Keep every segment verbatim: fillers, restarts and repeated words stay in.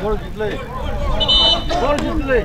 Ball replay. Ball replay.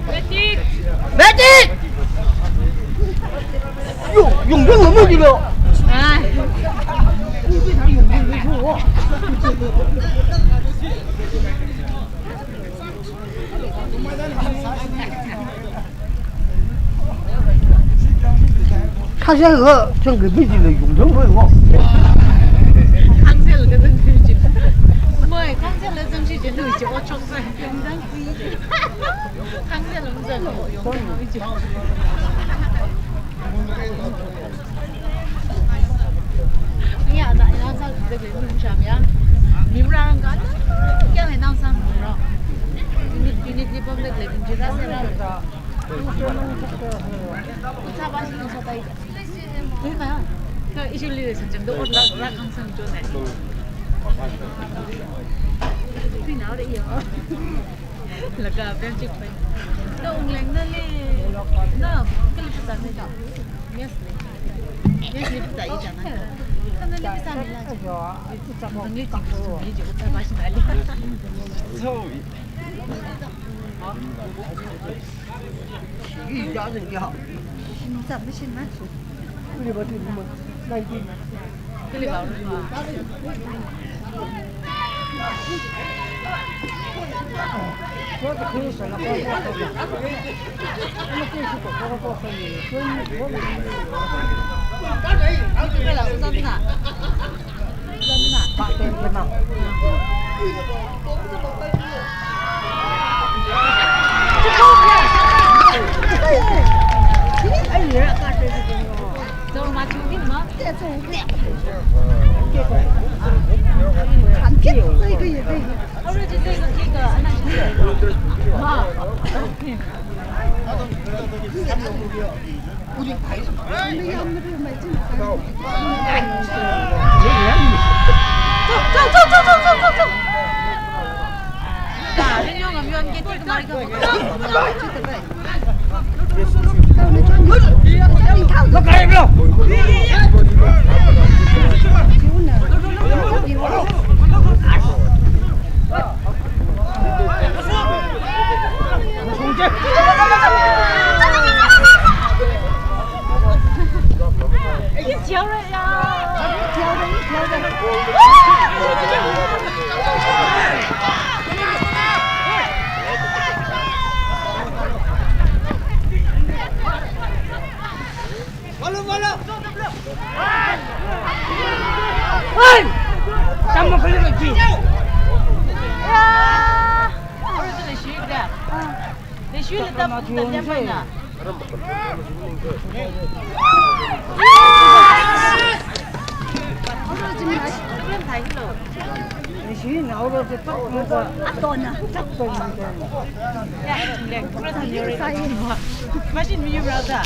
Magic! Magic! Yung, yung, yung, yung, yung, yung. Ay. Khangsel kazang chi. Moi, khangsel kazang chi, chi, chi, o chok sai. Khangsel kazang, o yong, o chi. Ya, na, na, sa, de, de, mun, cham, ya. Mimra, rang, ka, na, kya, na, sa, mimra. Unit, unit, ni, pom, de, de, mun, jira, se, ra. Uta ba shi sa tai. Uta. Ka issue li san jang do la la kang san jo ne. Pui na re yo. Laga ben chik pai. Na Ungleng na le. Na kali pata ne ja. Yes le. Yes le pata i ja na. Kana le pata ne la ja. Nang le chik so ni jo uta ba shi na le. So. Shi naoro se tak mukha. Atona. Tak to mukha. Ya, lek, pura than yore. Machine mi yura ta.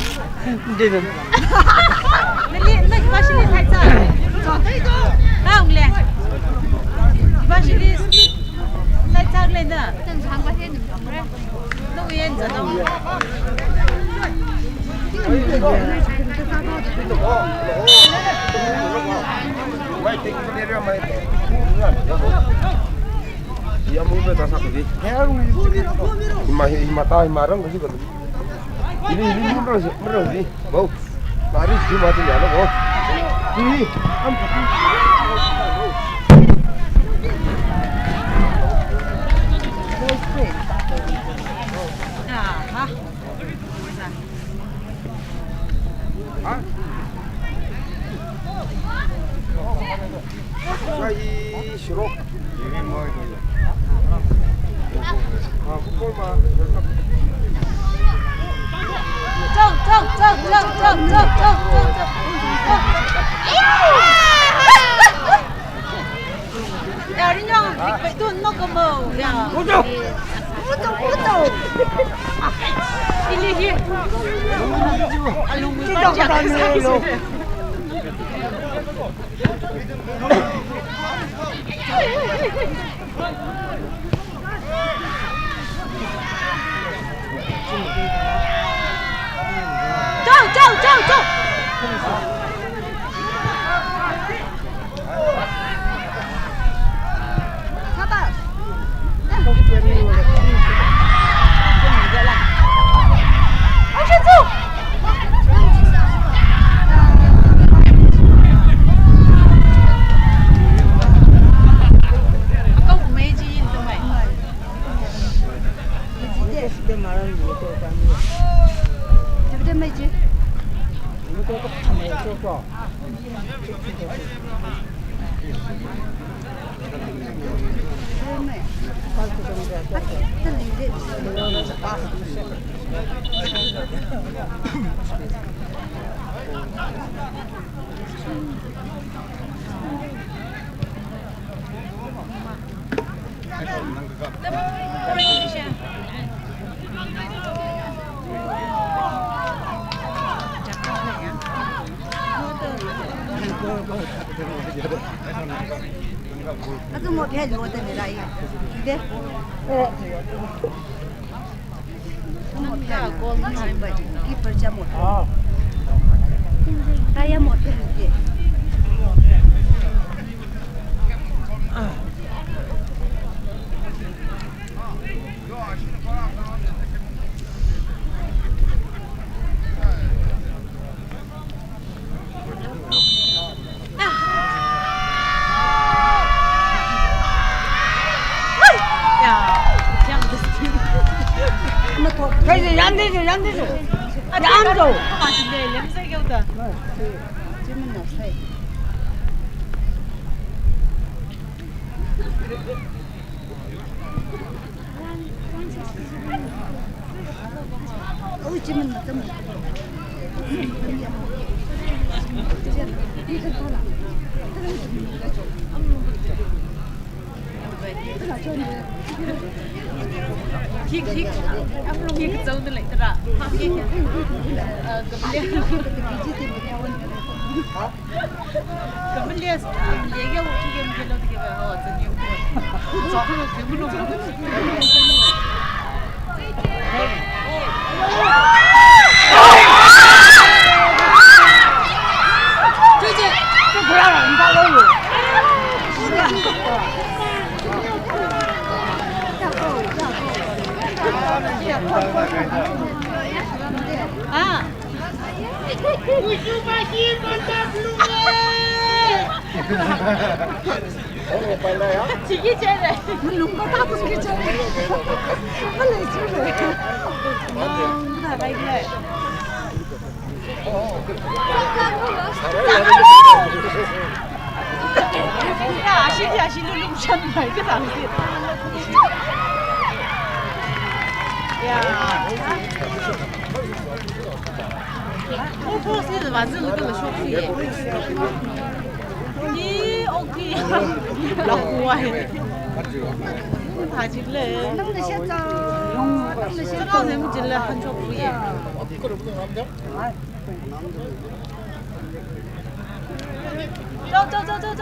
Didn't. Nali, nali machine ni thai ta. Hang le. Machine ni thai ta le na. Ima, ima ta, ima rang kasi kadu. Ili, ili, murang si, murang si. Bau. Lari si mati ya lo, bau. Ini, am. Aha. Ha? Sa hi shiro. Chong, chong, chong. Ya, rin yong, rik bai tun nok kamo. Ya. Mutu. Mutu, mutu. Ili hi. Alung. Kita kata ni lo. Chao, chao, chao, chao. Azu mo phel mo tani rai. De. Nang ka goal na chai bai. Keeper cha mo. Kaya mo phel de. Kei, yan de, yan de. Yan de. Khik, khik. Khik, zau de lei tara. Ha, khik, khik. Ah, gamle. Gamle, ah, gamle ya, wo, khik, gamle, lo, de, ho, zan, yo. Zau, lo, de, lo. Ah. Chiki chere. Malung ko ta kum ki chere. Malai chere. Ah, na rai le. Ya, ashi, ashi lulung shan mai ka tang si. Ya. Ko, ko, si, ba, zi, lu, lu, shok, si. Ni. Okay. Lakuai. Thajile. Nang na shet zao. Nang na shet zao. Chakao ne mujile hanchok kuye. Zao, zao, zao.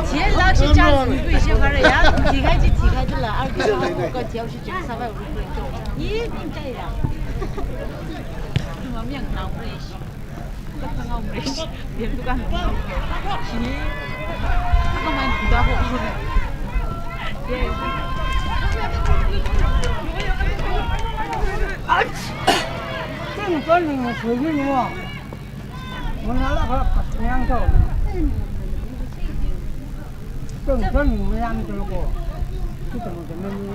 Chieina chance ni pui shi khare ya, thikhai chi thikhai dala, arki ko thiau shi chi sāvai uri pui. Yi ning chai ya. Mamiang nao pui shi. Ka ngao pui shi. Bian tu kan. Shi. Ka man tu da ho. Ach! Ting ton ning sui ni wa. Muna la kha pat nyang to. Tong tong ning mayam to ko. Kita mo temen ni.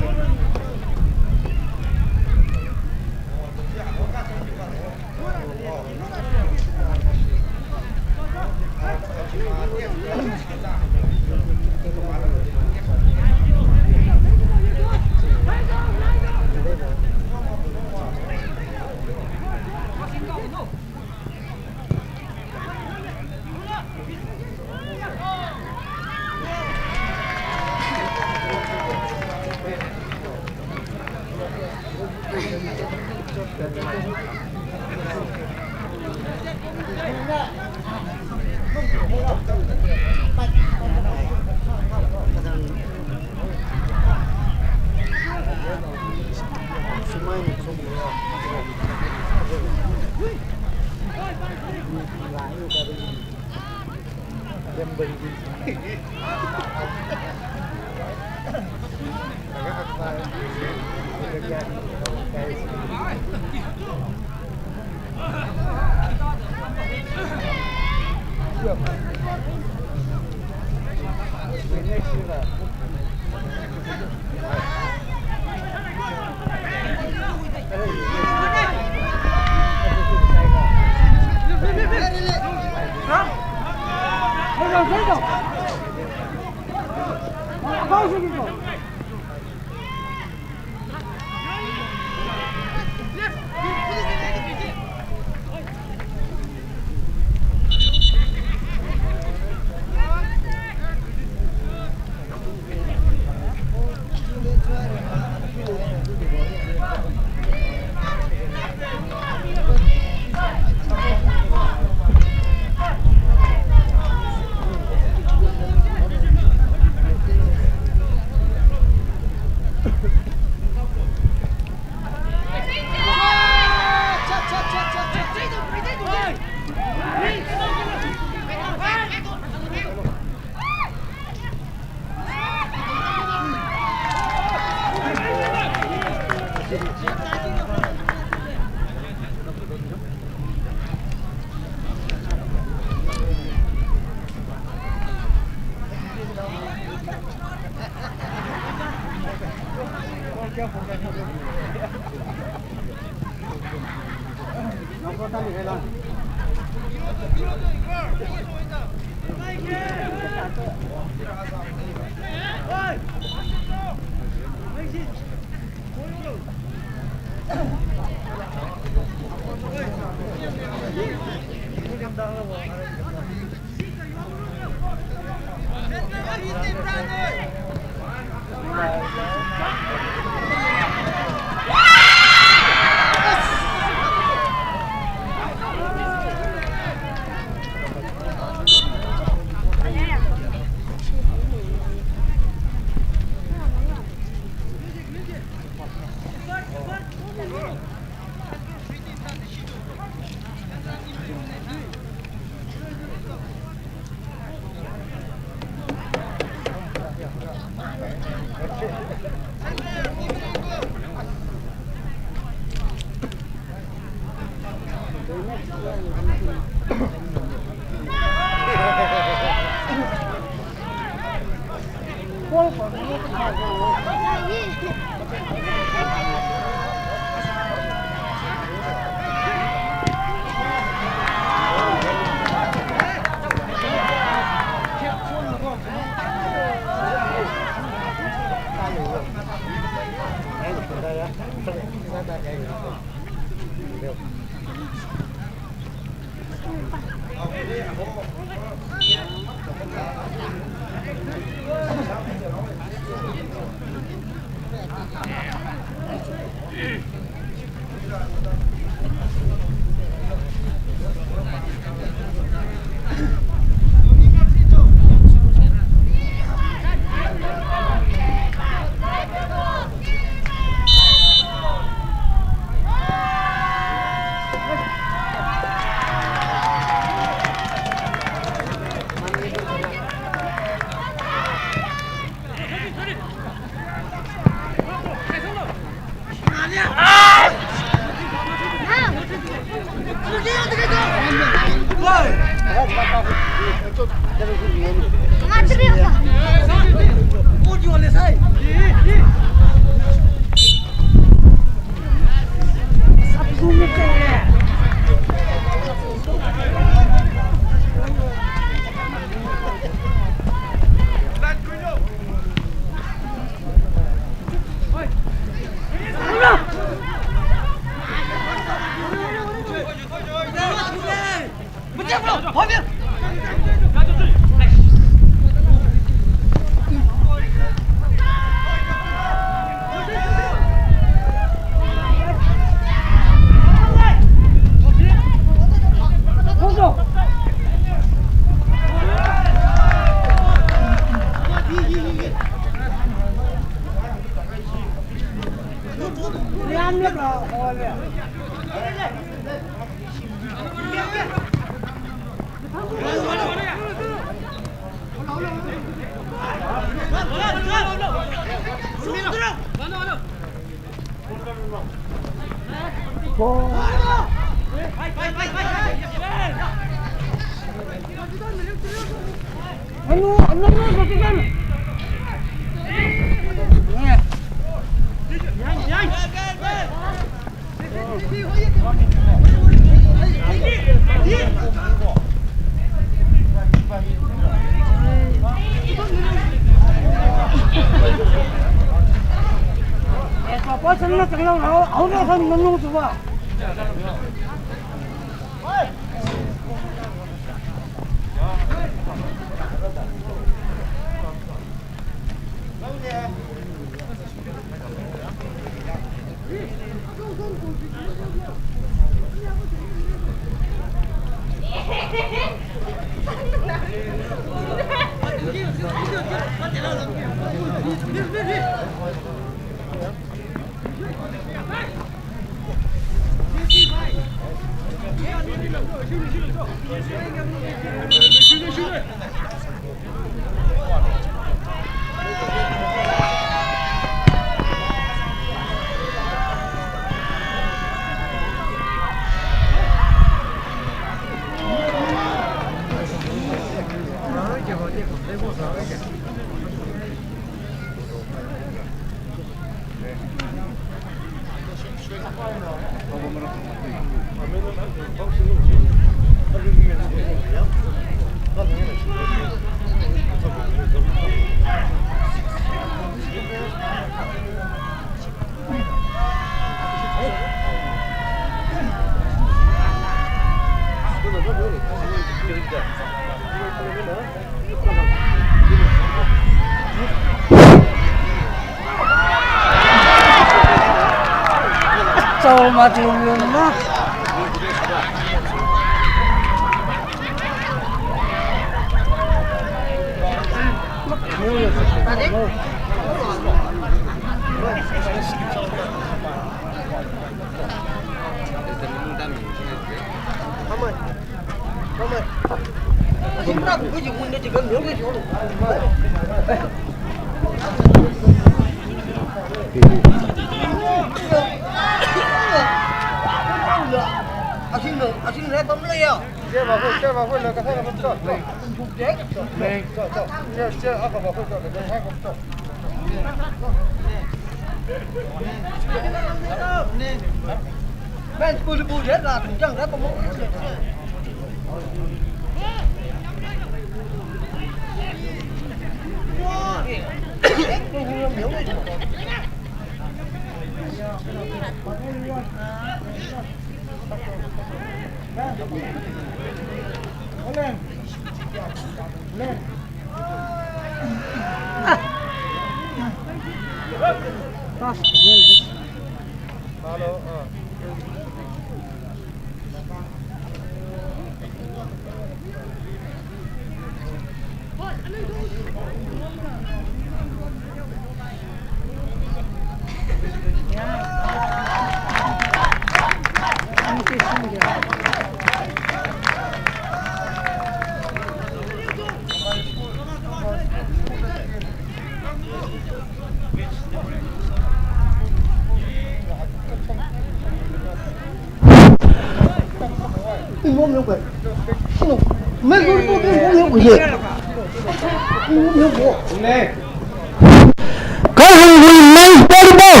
Kahungwui men's volleyball,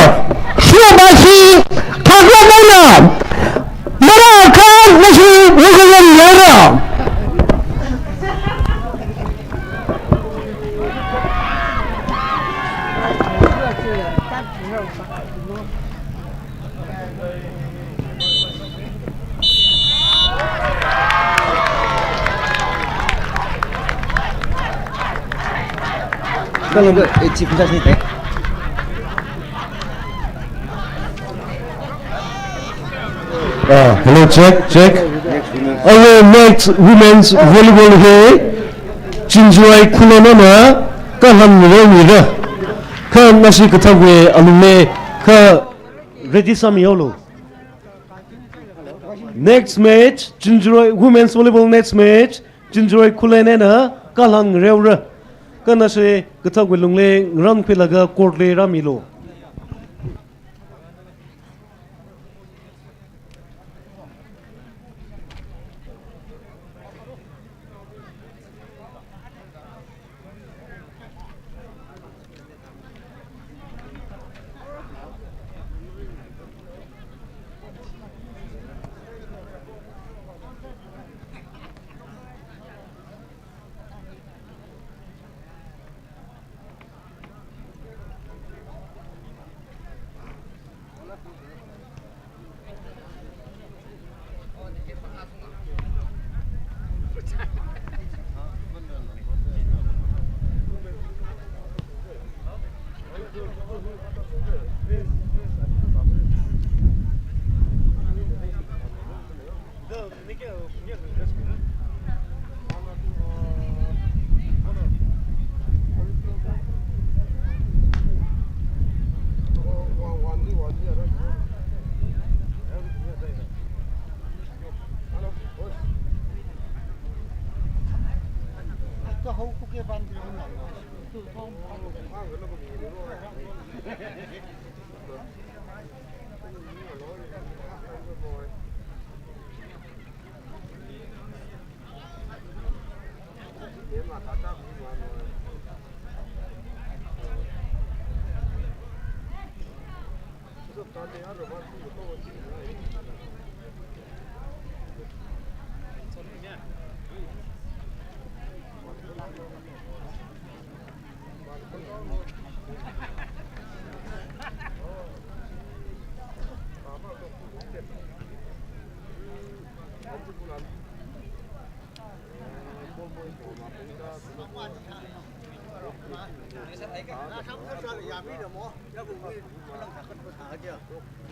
Shubhashi Thakre na, mara khan nashi wuzayam yara. Ah, hello, check, check. Our next women's volleyball hi Chinjaroi Khullen na Kalhang Reo mira. Kha nashi kathāwui alungli kha ready sāmihaolu. Next match, Chinjaroi women's volleyball next match, Chinjaroi Khullen na Kalhang Reo ra. Kha nashi kathāwui alungli ngarānkhuilaga court li rāmilu.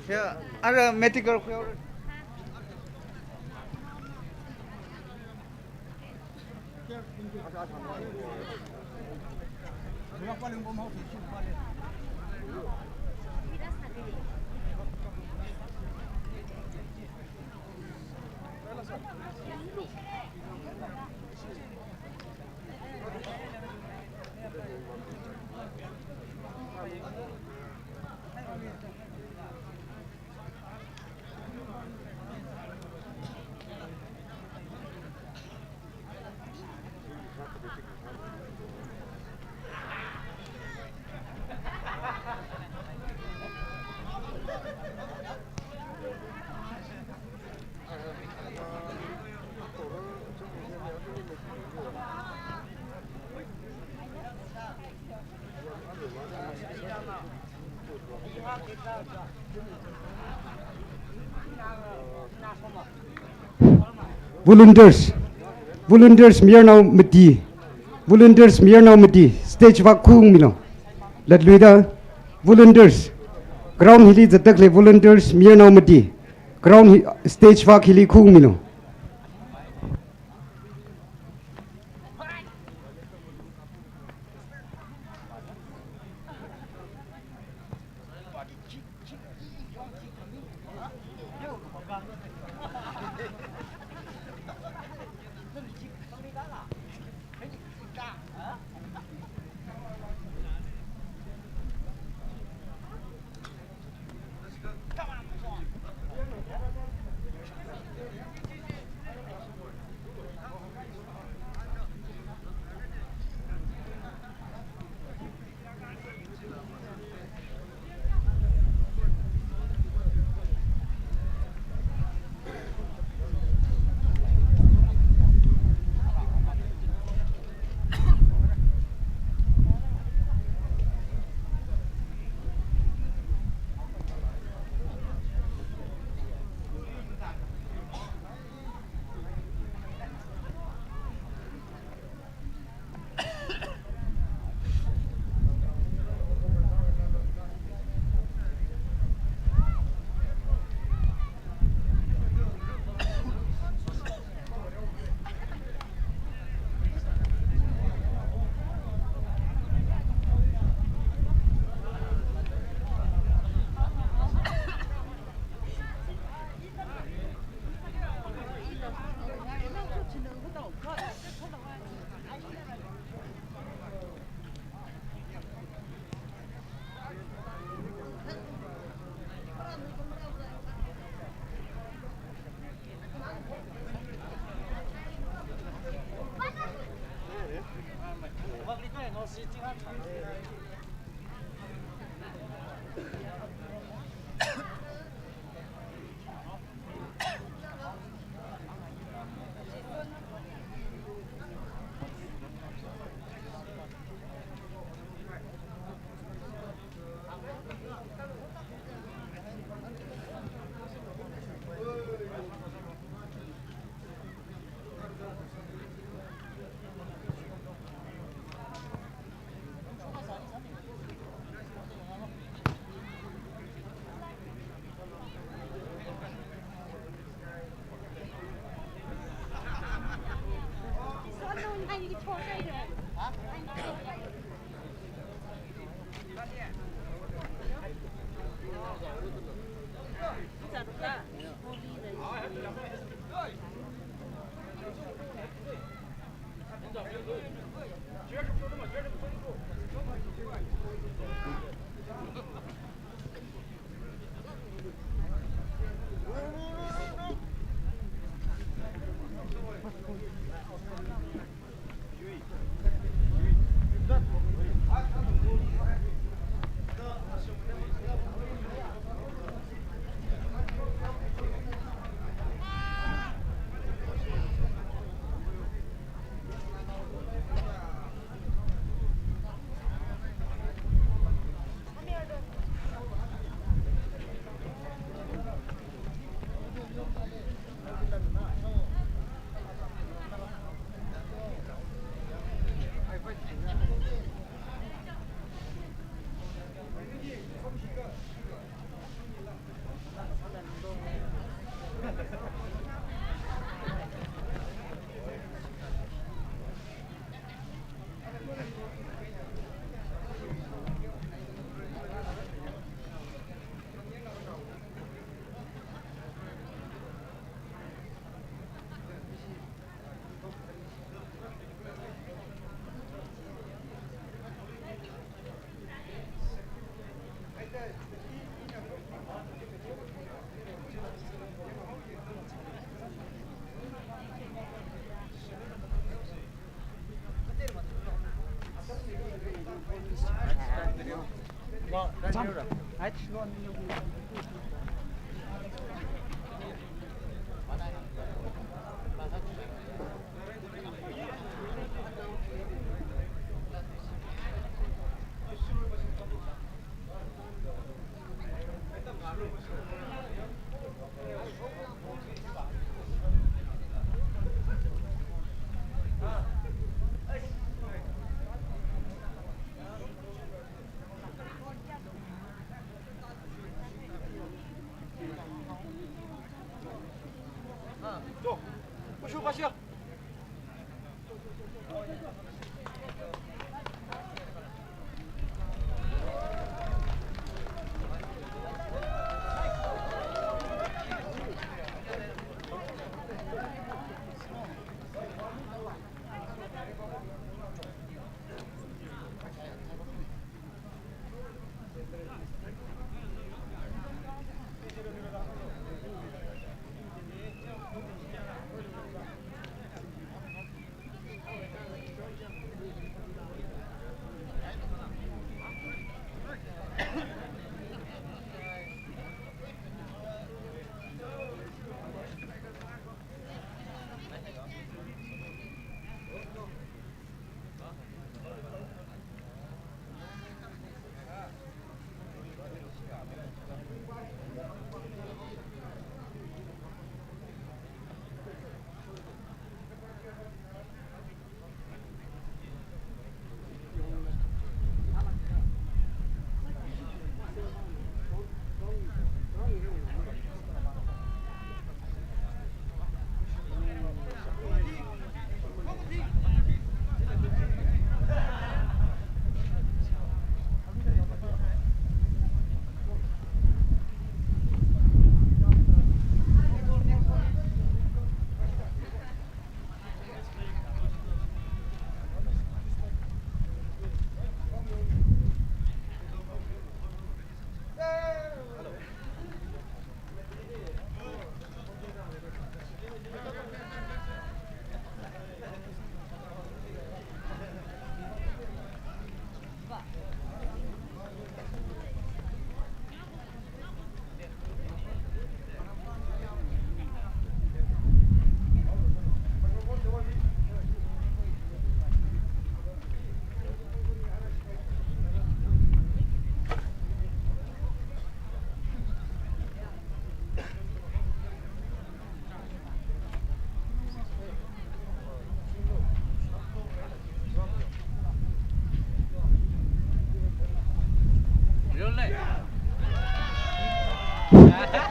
Ya, ada medical. Volunteers, volunteers mayarnao mati, volunteers mayarnao mati, stage vak khungmilo. Latluida, volunteers, ground hili zatdakhalei volunteers mayarnao mati, ground hi, stage vak hili khungmilo.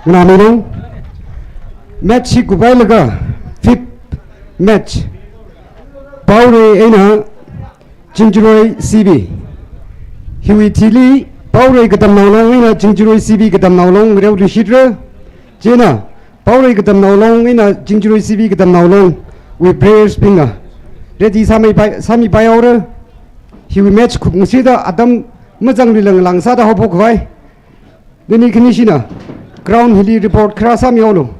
Nganāmi nung, match hi kuphailaga fifth match Paorei eina Chingjaroi C B. Hiwui thili Paorei Katamnao Long eina Chingjaroi C B Katamnao Long ngareoluishitra. Chieina Paorei Katamnao Long eina Chingjaroi C B Katamnao Long wui players bingna ready sāmipai, sāmipaihaora. Hiwui match khup ngasida atam mazangluila ngalāng sāda haophok khavai. Nani khanishina ground hili report khara sāmihaolu.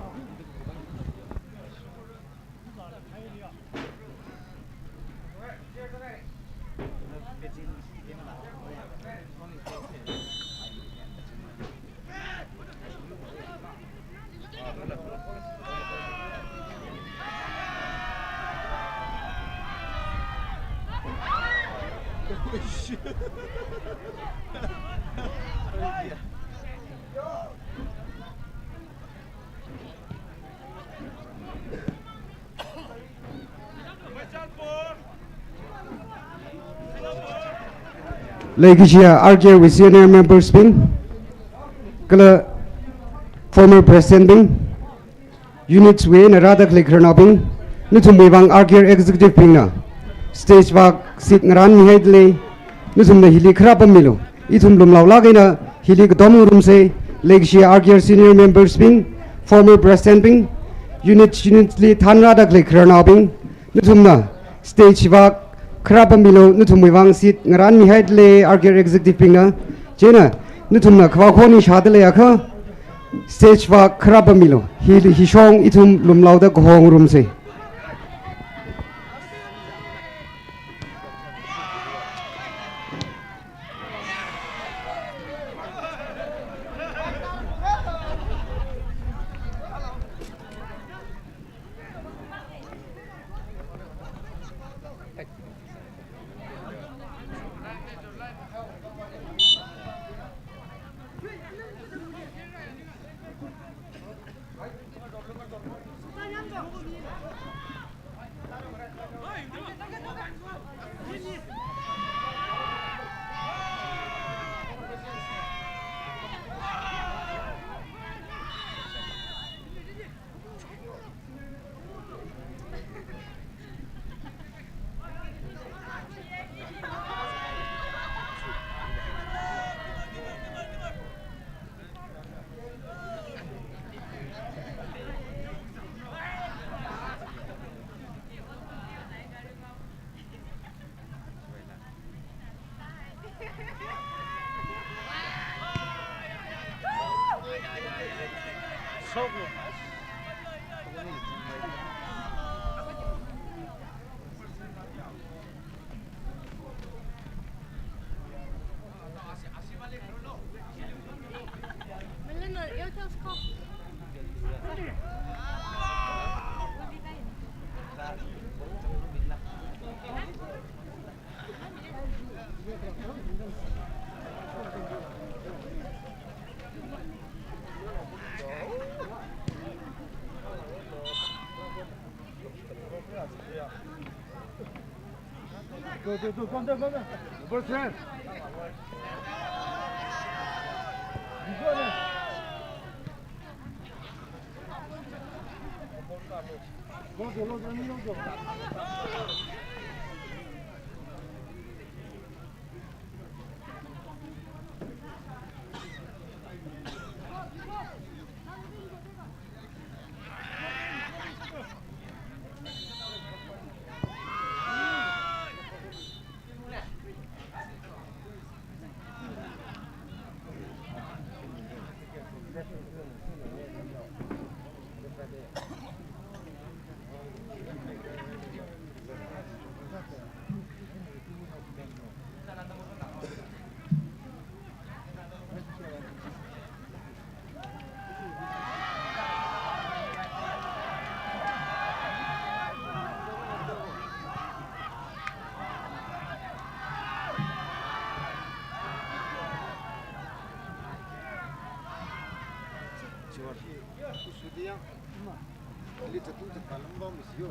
Leikashiya R K R wui senior members bing, kala former president bing, units wui eina rāda khalei khararnaobing, nathumwui vang R K R executive bingna stage vak seat ngarānmihaidalei, nathumna hili khara pammilu. Ithum lumlaolāk eina hili katom ngarumsei. Leikashiya R K R senior members bing, former president bing, unit unit li thānrāda khalei khararnaobing, nathumna stage vak khara pammilu, nathumwui vang seat ngarānmihaidalei R K R executive bingna. Chieina nathumna khavā khoni shāda leiakha stage vak khara pammilu. Hi, hishong ithum lumlaoda kaho ngarumsei. Go, go, go, come down, come down. Number ten. You go there. Go, go, go, go, go, go. Sure. Kusudiya. Ili chatu chatu kalam ba misiyo.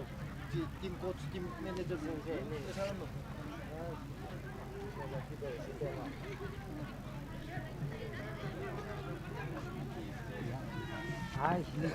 Chi team coach, team manager sir. Ai, shi.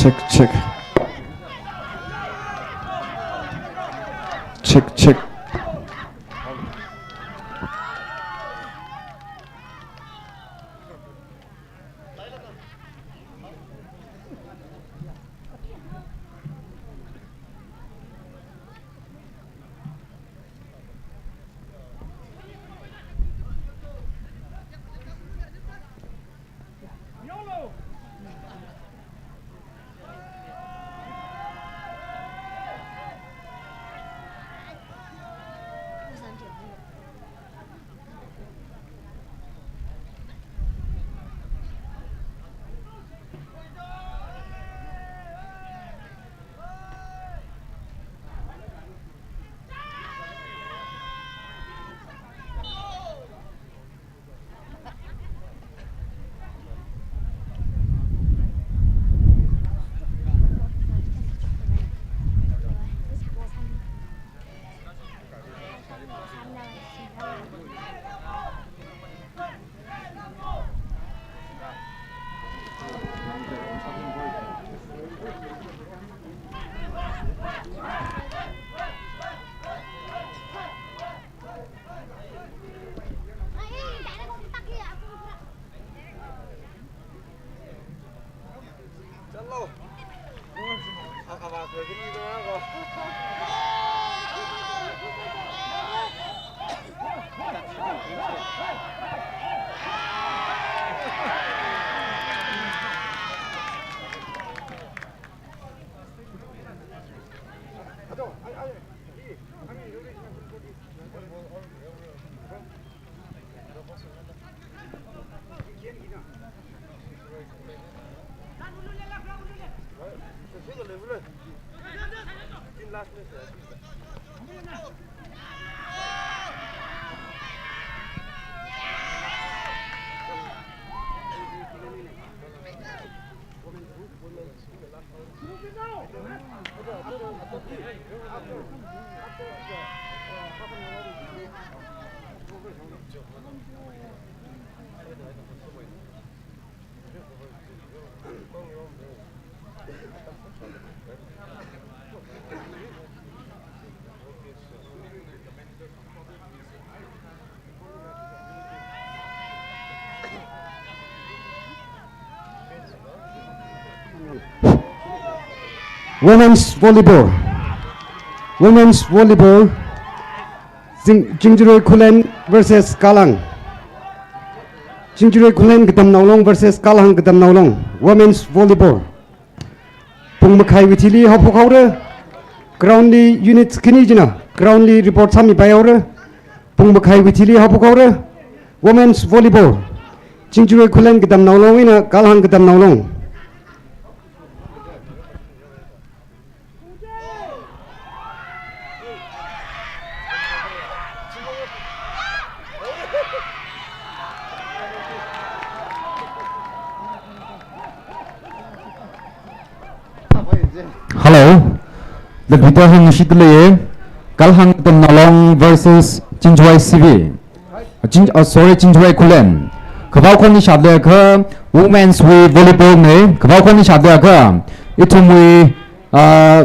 Check, check. Check, check. Women's volleyball. Women's volleyball. Ching-, Chingjaroi Khullen versus Kalang. Chingjaroi Khullen Katamnao Long versus Kalahang Katamnao Long. Women's volleyball. Pung makhaiwui thili haophok haora. Ground li unit khani china ground li report sāmipai haora. Pung makhaiwui thili haophok haora. Women's volleyball. Chingjaroi Khullen Katamnao Long eina Kalahang Katamnao Long. Hello. Leader hāngshida leiya, Kalhang Katamnalong versus Chinchuvai C V. Chin-, uh, sorry, Chinchuvai Khullen. Kavao khon ishāda leiakha women's wui volleyball na, kavao khon ishāda leiakha ithumwui, uh,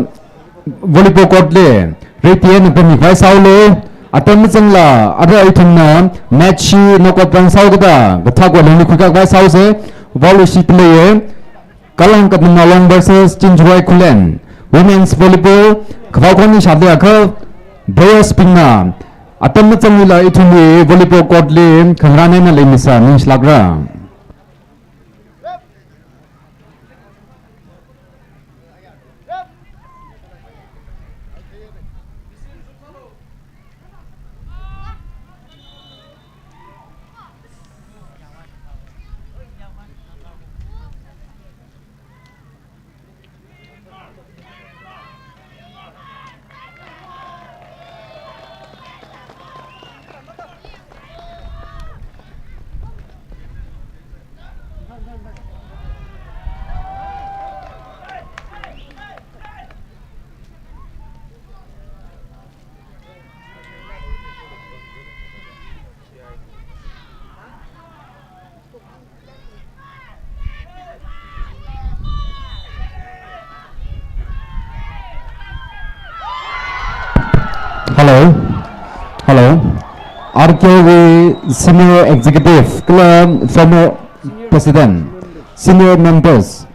volleyball court li ready eina pammi khavai sālu, atam mazangla ara ithumna match chi knockout round sāhaokida, kathak wa lungli khuikhavai sāsa, vaoluishida leiya. Kalhang Katamnalong versus Chinchuvai Khullen. Women's volleyball, kavao khon ishāda leiakha players bingna atam mazangla ithumwui volleyball court li khangarān eina leimisa ningshilākra. Hello. Hello. R K O wui Senior Executive, kala former President, Senior Members,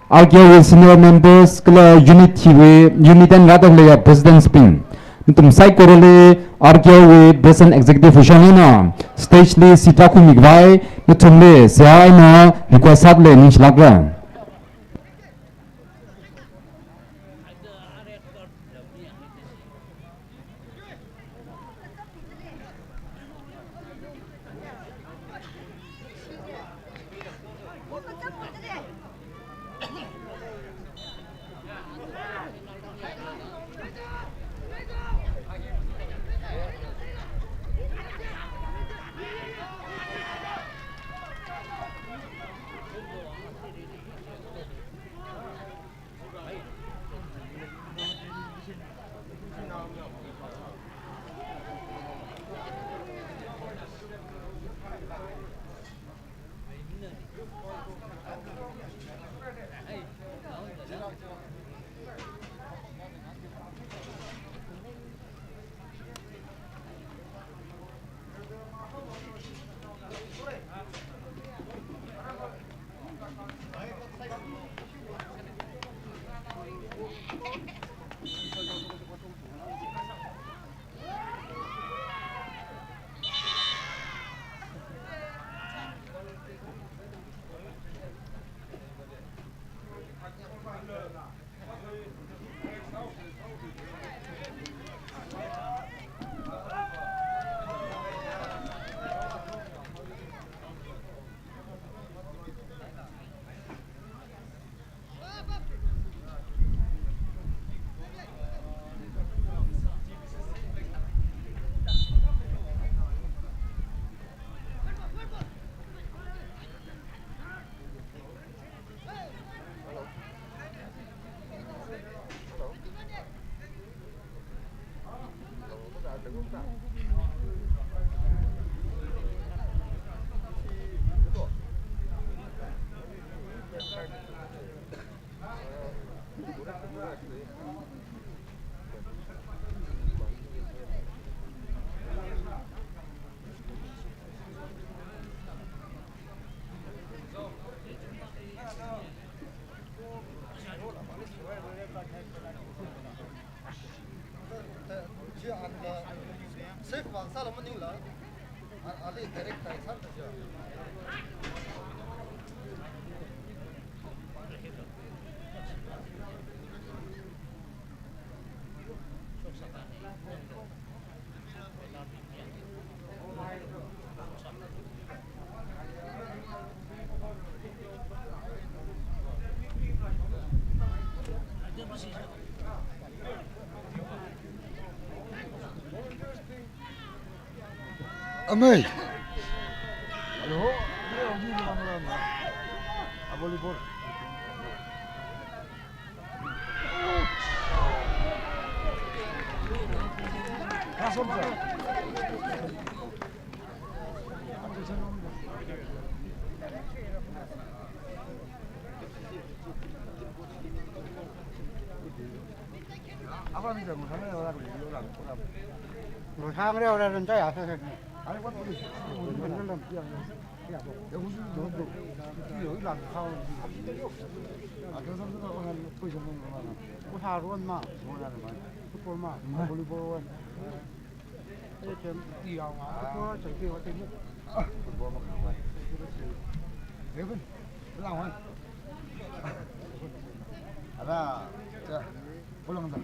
R K O wui Senior Members, kala unit hiwui, unit eina rāda leiya Presidents bing. Nathum saikorali R K O wui President Executive wui shong eina stage li seat rākhuimi khavai nathumli seihā eina request sāda lei, ningshilākra. Safe vang sāla maningla, a-, ali direct tai sāda jiya. Amei. Hello. A volleyball. Football ma, volleyball ma. Football ma. Ara, cha, pulang da.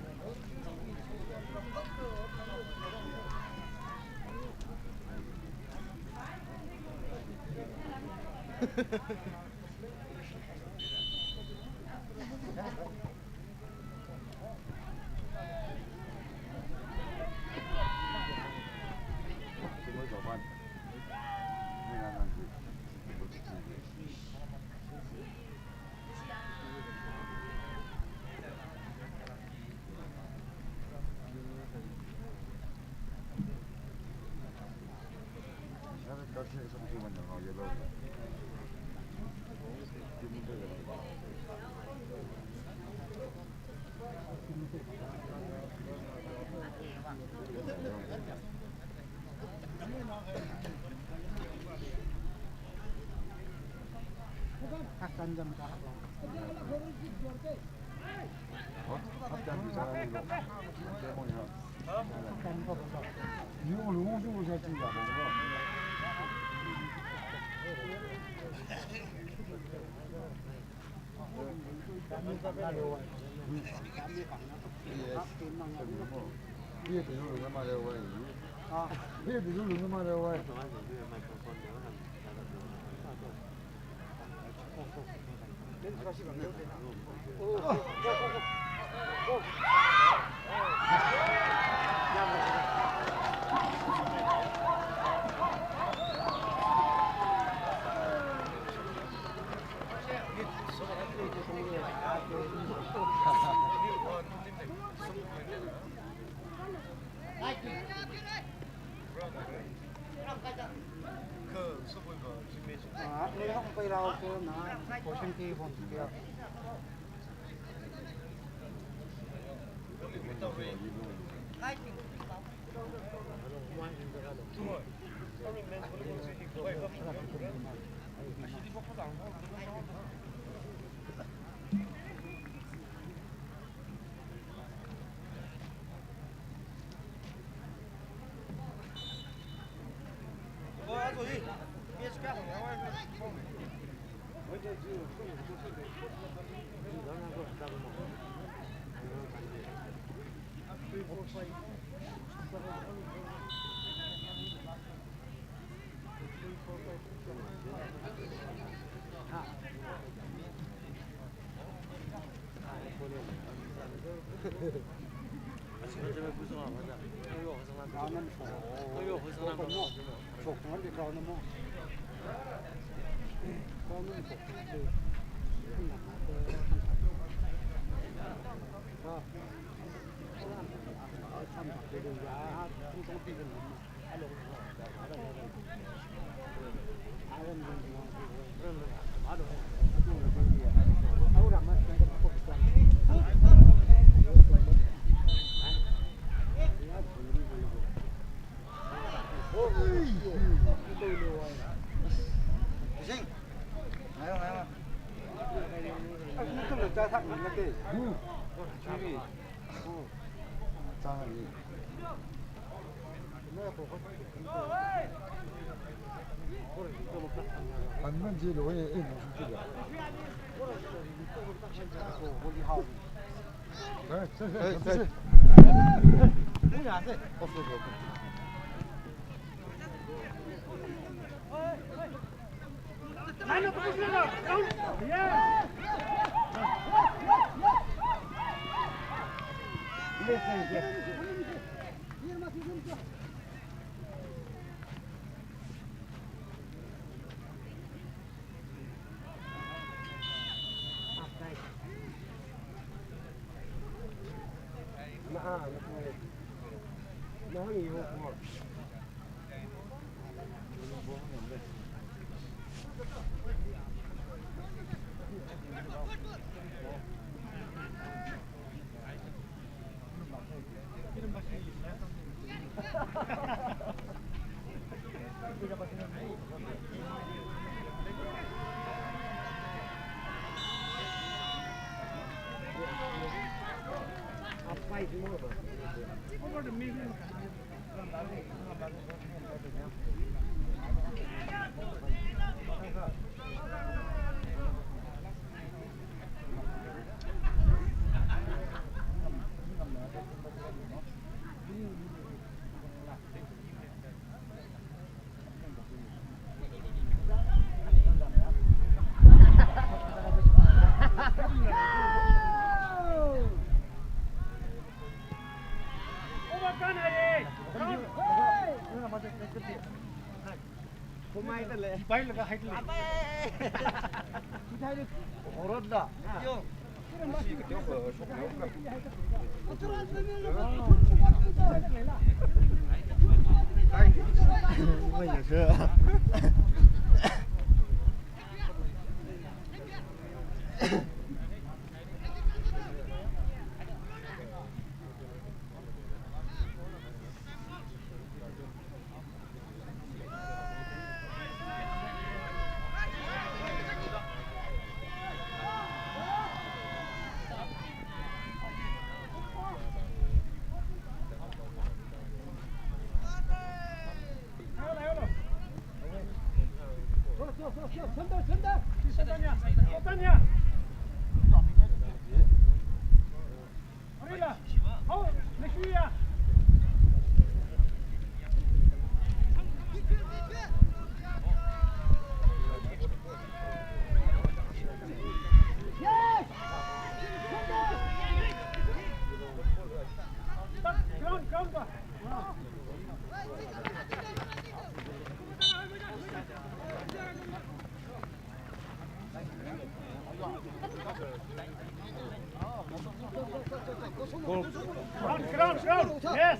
Ground, ground, ground. Yes.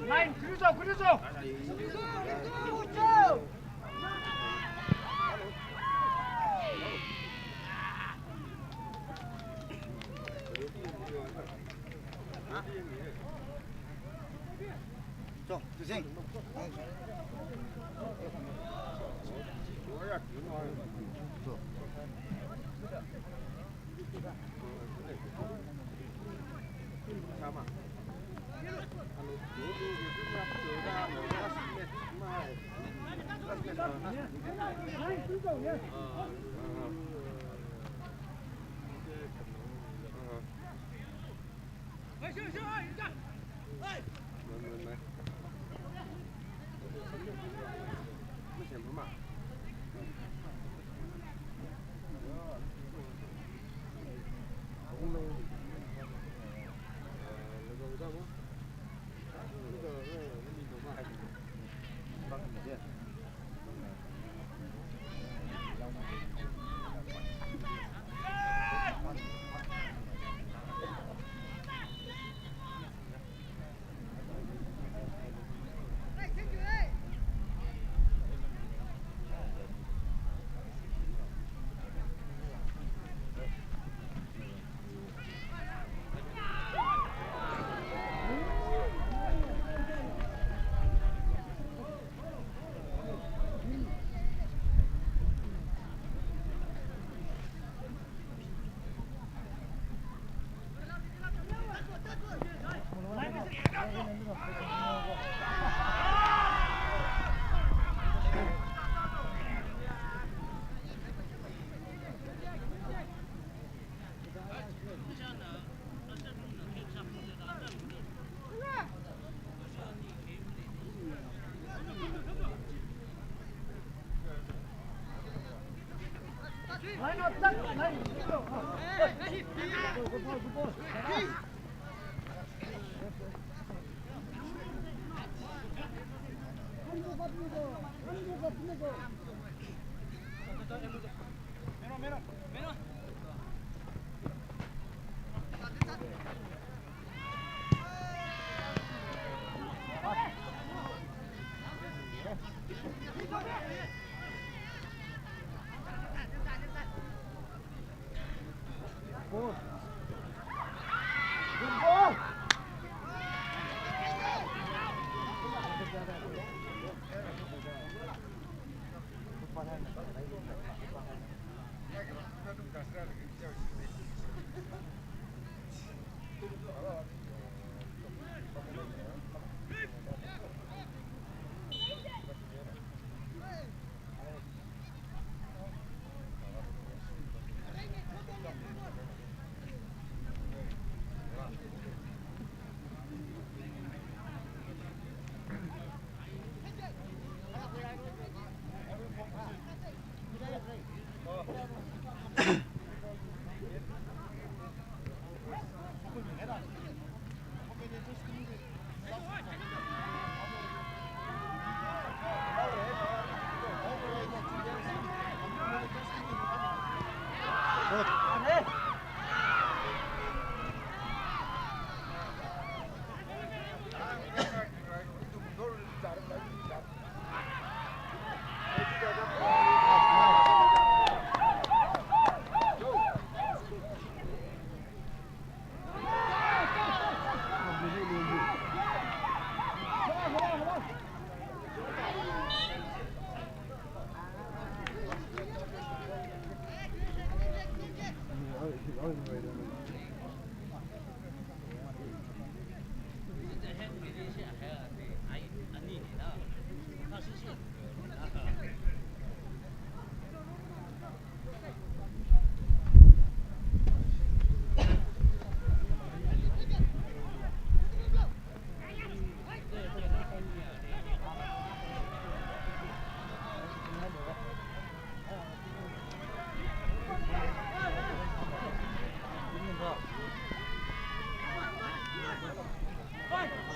Line, cruise out, cruise out.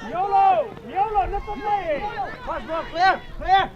Yolo, yolo, na pamai. Pass ball, clear, clear.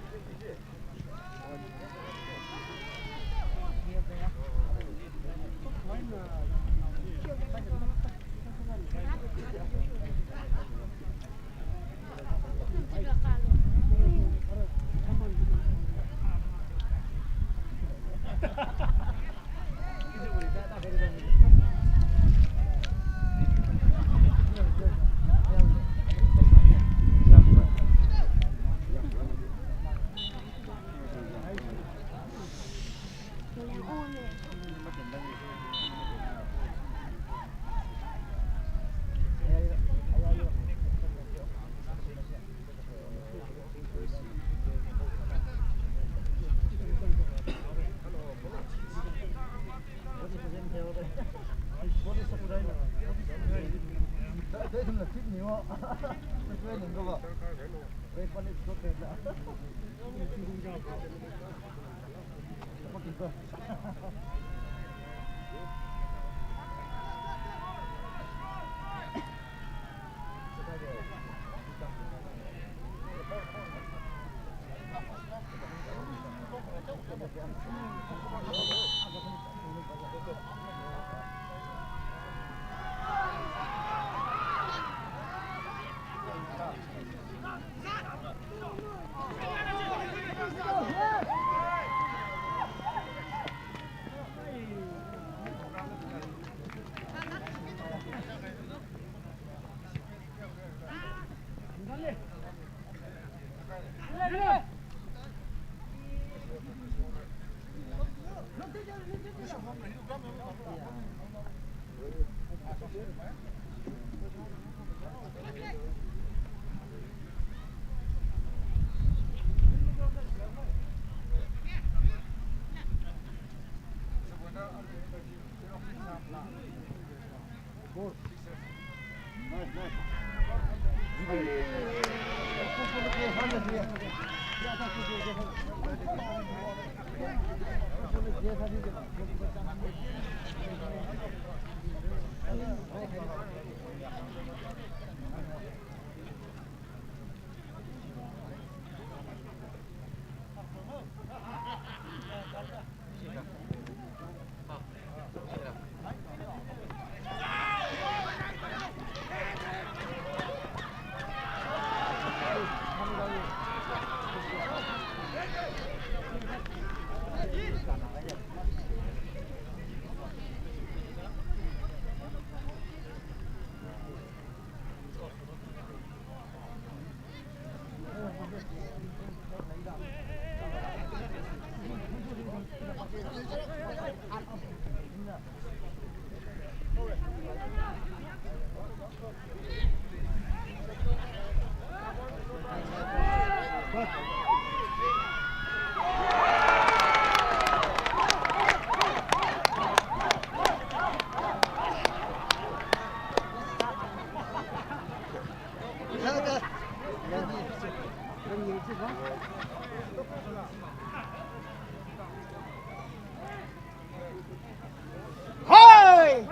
Hoi!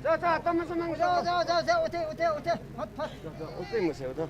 Cha, cha, tama samang, cha, cha, cha, cha, ute, ute, ute. Phat, phat. Cha, cha, ute, mase, ute.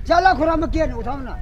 Chala khura makian utham na.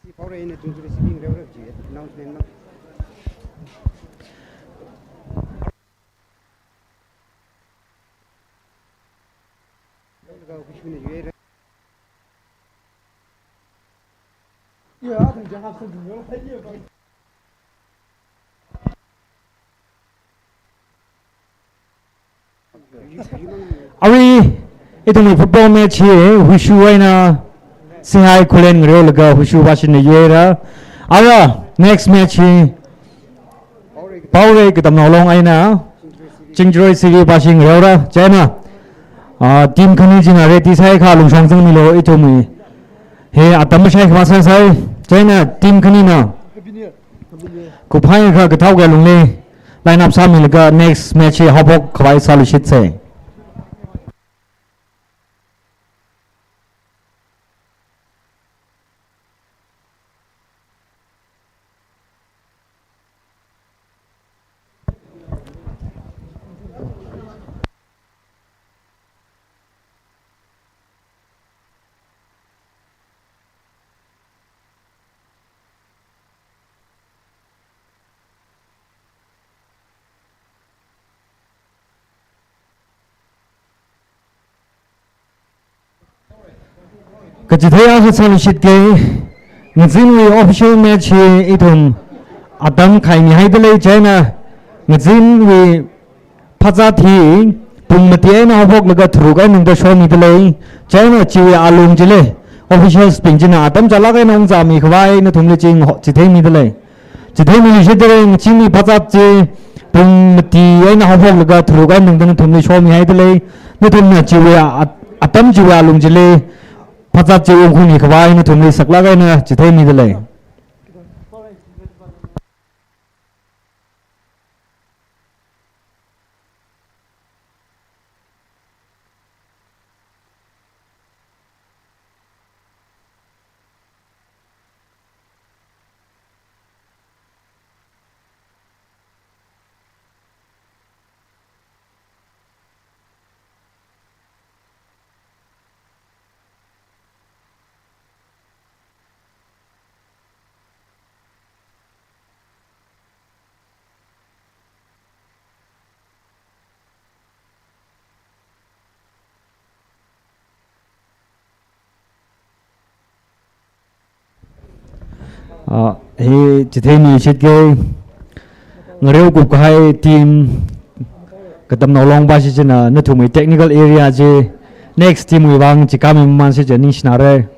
Si power ina tungkuri si bing reu reu ji announcement ma. Kau kushuna yue re. Ya, athum jang hapsa dun yo, hai ye ba. Arui, ithumwui football match hi, Wushu eina Sihai Khullen ngareolaga Hushu Vashina yuira. Ara, next match hi Paorei Katamnao Long eina Chingjaroi C V Vashi ngareora. Chieina, ah, team khani china ready sāhaiakha lungshong zangmilu ithumwui. Hi atam mashai khavā sāsai. Chieina team khanina kuphaikha kathao kayā lungli line up sāmilaga next match hi haophok khavai sālushitsei. Kachithei akha sālushitke, ngazinwui official match hi ithum atam khaimihaidalei. Chieina ngazinwui phazat hi pung mati eina haophoklaga tharuk eina tangda shomidalei. Chieina chiwui alung chili officials bing china atam chālak eina ungzāmi khavai nathumli ching ho-, chitheimidalei. Chitheimiluishitda, ngazinwui phazat chi pung mati eina haophoklaga tharuk eina tangda nathumli shomihaidalei. Nathumna chiwui a-, atam chiwui alung chili phazat chi ungkhuimi khavai nathumli saklak eina chitheimidalei. Ah, hi chitheimiluishitke, ngareo kupkahai team Katamnao Long Vashi china nathumwui technical area chi next team wui vang chikami mamansi chi ningshinare.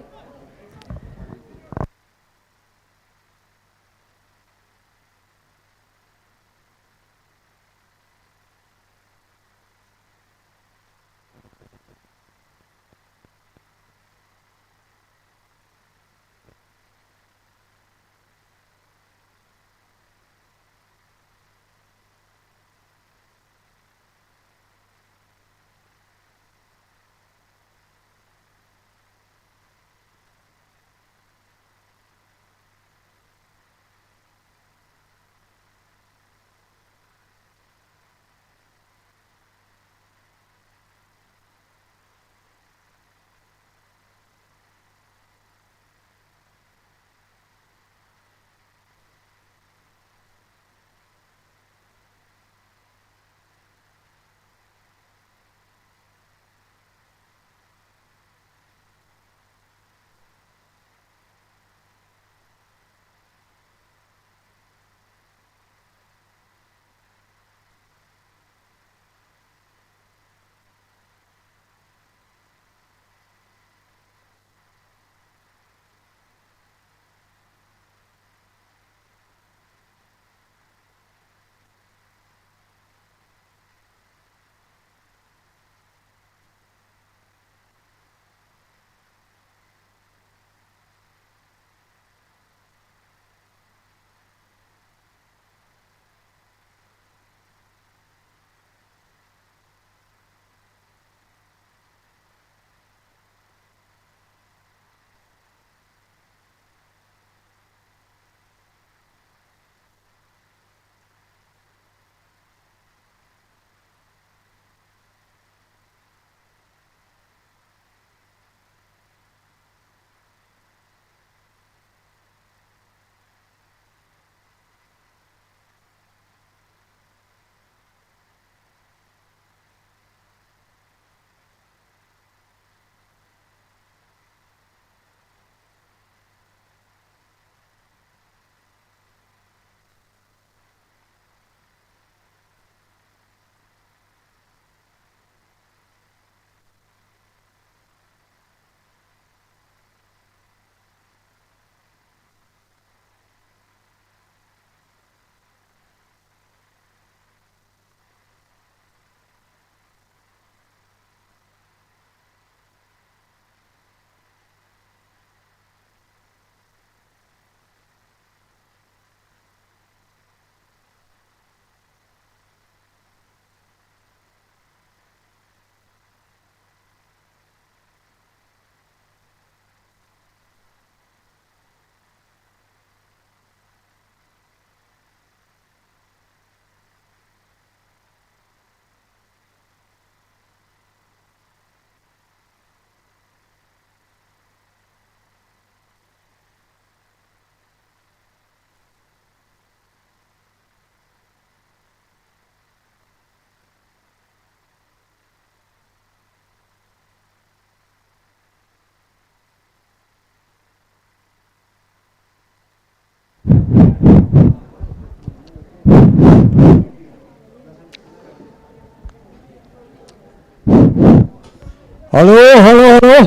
Hello, hello, hello.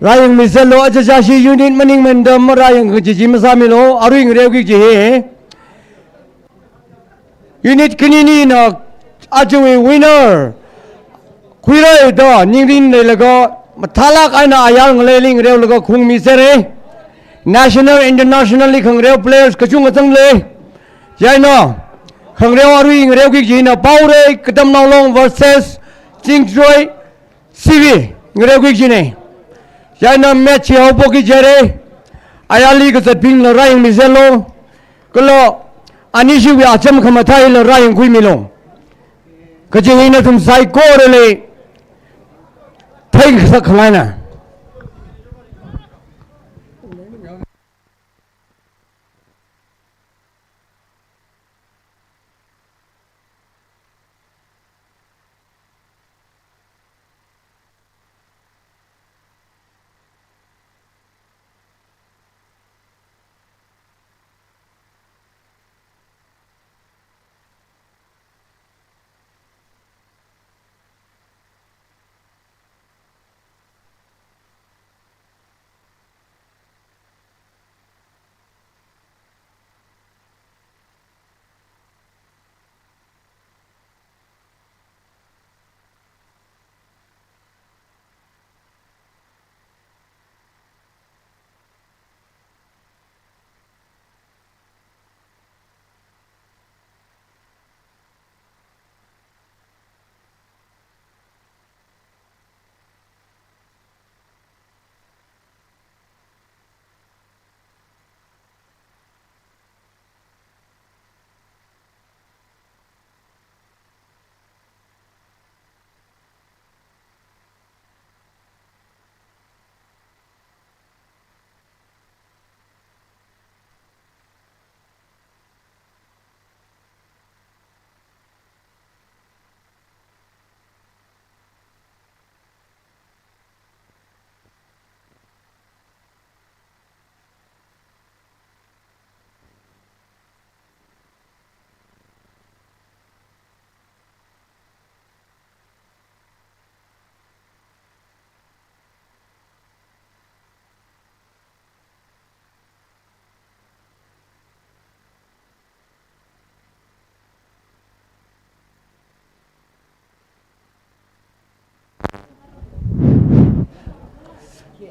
Rāyangmi sālu, aja aja shi unit maningmanda marāyang kaji chi masāmilu, arui ngareoki kaji hi. Unit khanina ajawui winner khuirai da ningrin leilaga mathālāk eina ayar ngaleili ngareolaga khungmi sāra. National, internationally khangareo players kachungkha zanglei. Chieina khangareo arui ngareoki kajina Paorei Katamnao Long versus Chingtroi C V ngareoki kajina. Chieina match hi haophokki jihaira. Ayarli kazatbingla rāyangmi sālu. Kala anishiwui acham khamathāla rāyangkhuimilu. Kaji hi nathum saikorali theingasak khangaina.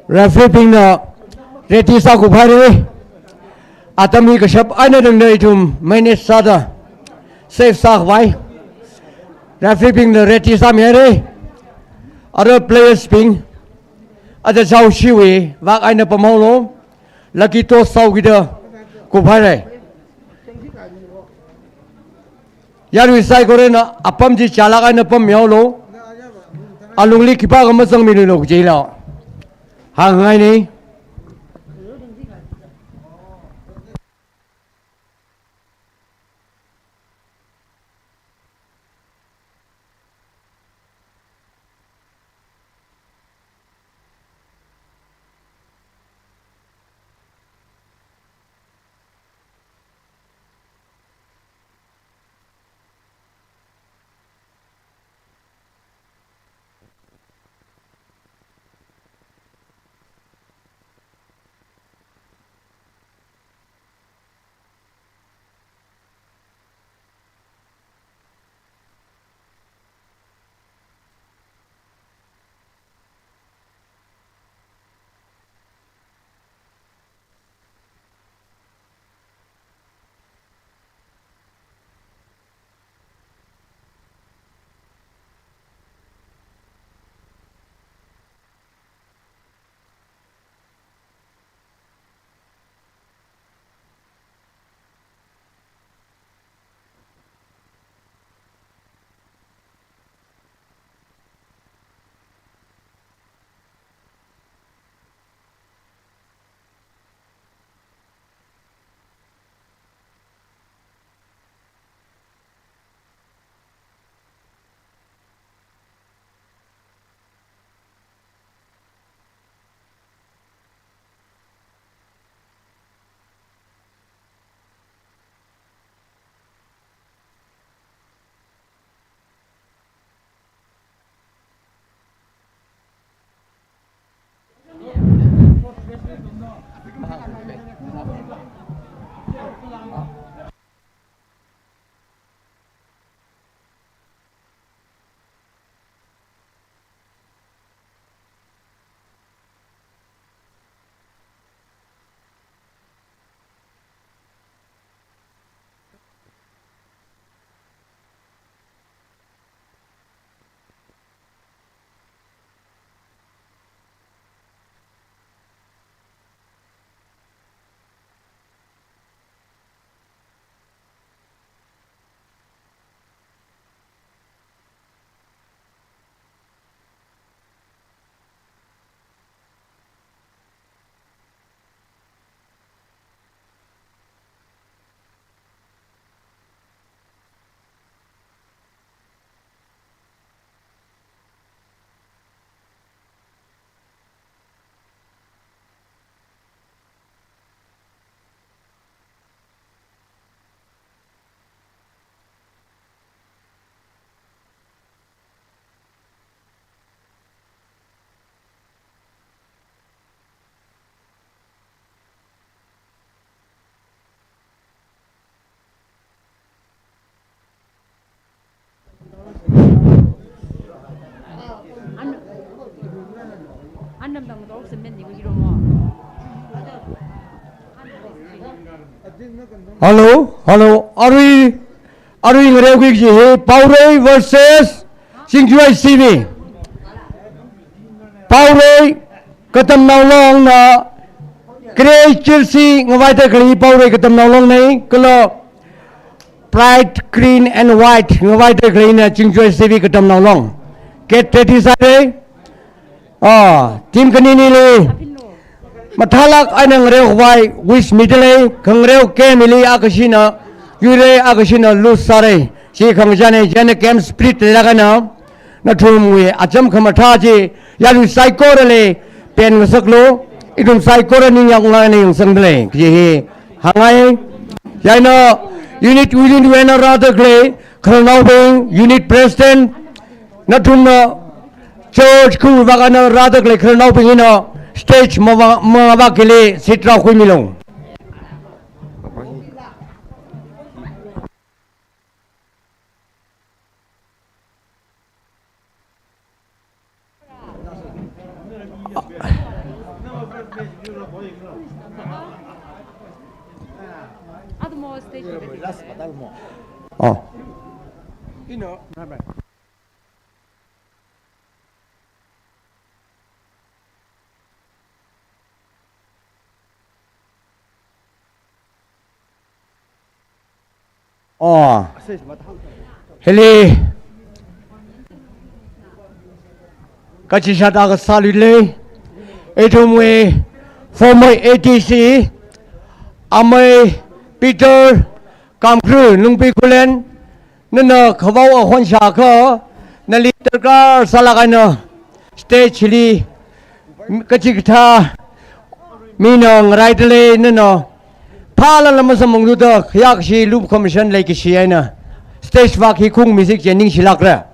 Referee bingna ready sākuphaira. Atam hi kashap eina tangda ithum manage sāda safe sākhavai. Referee bingna ready sāmihaira. Ara players bing, aja aja shiwui vak eina pamhaolu. Lucky toss sāhaokida kuphaira. Yarui saikorana apam chi chālāk eina pammihaolu. Alungli khipākha mazangmiluilu kajila hāngngaina. Hello, hello. Arui, arui ngareokhui kaji hi Paorei versus Chingchuai C V. Paorei Katamnao Long na Grey Jersey ngavaida khalei Paorei Katamnao Long nei, kala Bright Green and White ngavaida khaleina Chingchuai C V Katamnao Long. Get ready sāre. Ah, team khaninili mathālāk eina ngareokhavai wish mida lei, khangareo game hili akashina yuire, akashina lose sāre. Chi khangachāne, chieina game spirit leilāk eina nathumwui acham khamathā chi yarui saikorali pen ngasaklu, ithum saikora ningyāng unglāk eina yangsangda lei kaji hi hāngngai. Chieina unit, unit wui eina rāda khalei khararnaobing, unit president, nathumna church khu vak eina rāda khalei khararnaobing hina stage mava-, mavak kili seat rākhuimilu. Oh. Oh. Hili kachishāda kasālui lei. Ithumwui former A D C, amei Peter Kamkru Lungpi Khullen, nana khavao akhon shākha, nali darkar sālāk eina stage li kachikathā mina ngaraida lei, nana phālala masamphangthuda khayākashi lukhamashan leikashi eina stage vak hi khungmi sik je ningshilākra.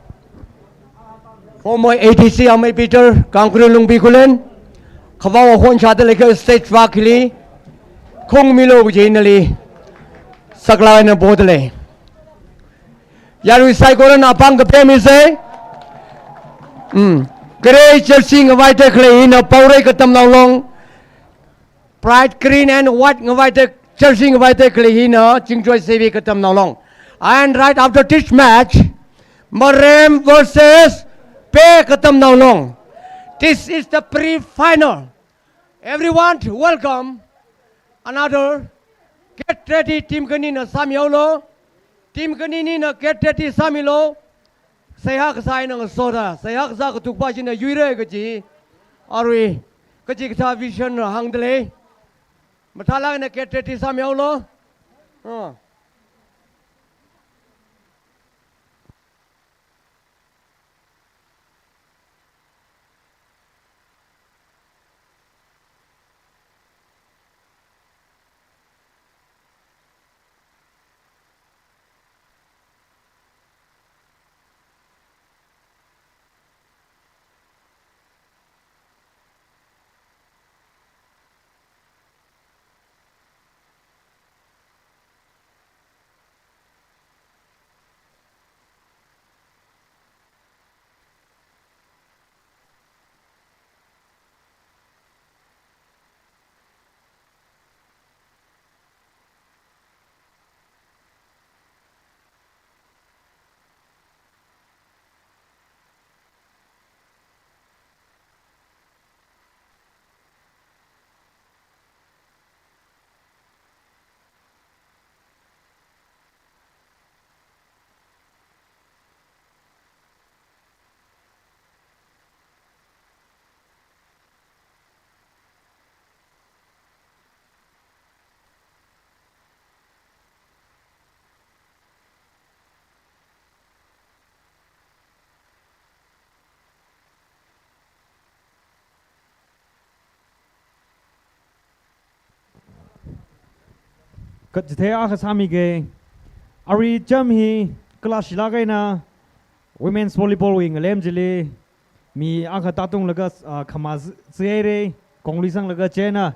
Former A D C amei Peter Kamkru Lungpi Khullen, khavao akhon shāda leiakha stage vak hili khungmilu kaji nali saklāk eina poda lei. Yarui saikorana pāng kaphemisa. Mm. Grey jersey ngavaida khalei hina Paorei Katamnao Long. Bright green and white ngavaida jersey ngavaida khalei hina Chingchuai C V Katamnao Long. And right after this match, Marem versus Pe Katamnao Long. This is the pre-final. Everyone, welcome another Get Ready team khanina sāmihaolu. Team khaninina Get Ready sāmilu. Seihā kasā eina ngasoda, seihā kasā katukpa china yuire kaji arui kachikathā vision hāngda lei. Mathālāk eina Get Ready sāmihaolu. Ah. Kachithei akha sāmige. Arui cham hi kala shilāk eina women's volleyball wui ngalem chili mi akha tātunglaga, ah, khama zi-, zihaire, kongluisanglaga chieina.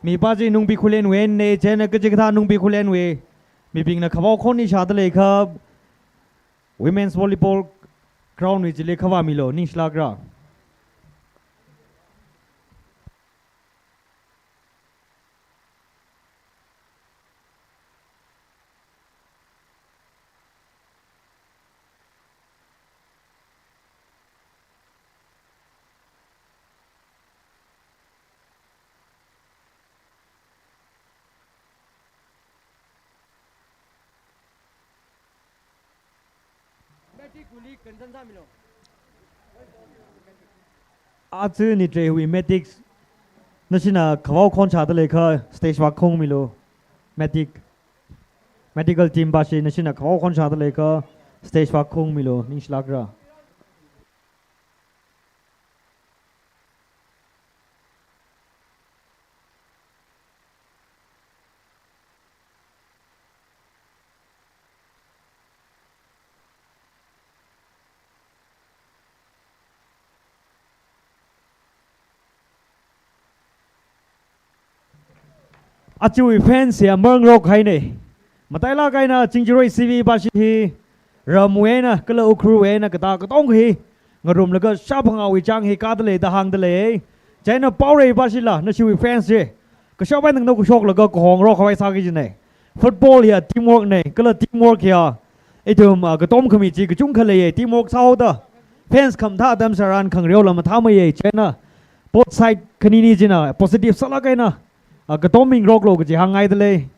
Mipā chi Nungpi Khullenwui einei, chieina kachikathā Nungpi Khullenwui mibingna khavao khon hi shāda leiakha women's volleyball ground wui chili khavā milu, ningshilākra. Aja Nitrehui Medics, nashina khavao khon shāda leiakha stage vak khungmilu. Medic, medical team pashi nashina khavao khon shāda leiakha stage vak khungmilu, ningshilākra. Ajawui fans ya marngarok haina. Matailāk eina Chingjaroi C V pashi hi ramwui eina kala Ukhrulwui eina katā katonga hi ngarumlaga shāphangāwui chang hi kāda lei da hāngda lei. Chieina Paorei pashila nashiwui fans chi kashap eina nganao kashoklaga kahongrok khavai sāki kajina. Football hiya teamwork na, kala teamwork hiya ithum, ah, katom khami chi kachungkha leiya, teamwork sāhaoda. Fans khamathā atam tharan khangareola mathāmeiya, chieina both side khanini china positive sālāk eina, ah, katom mingaroklu kaji hāngngaida lei.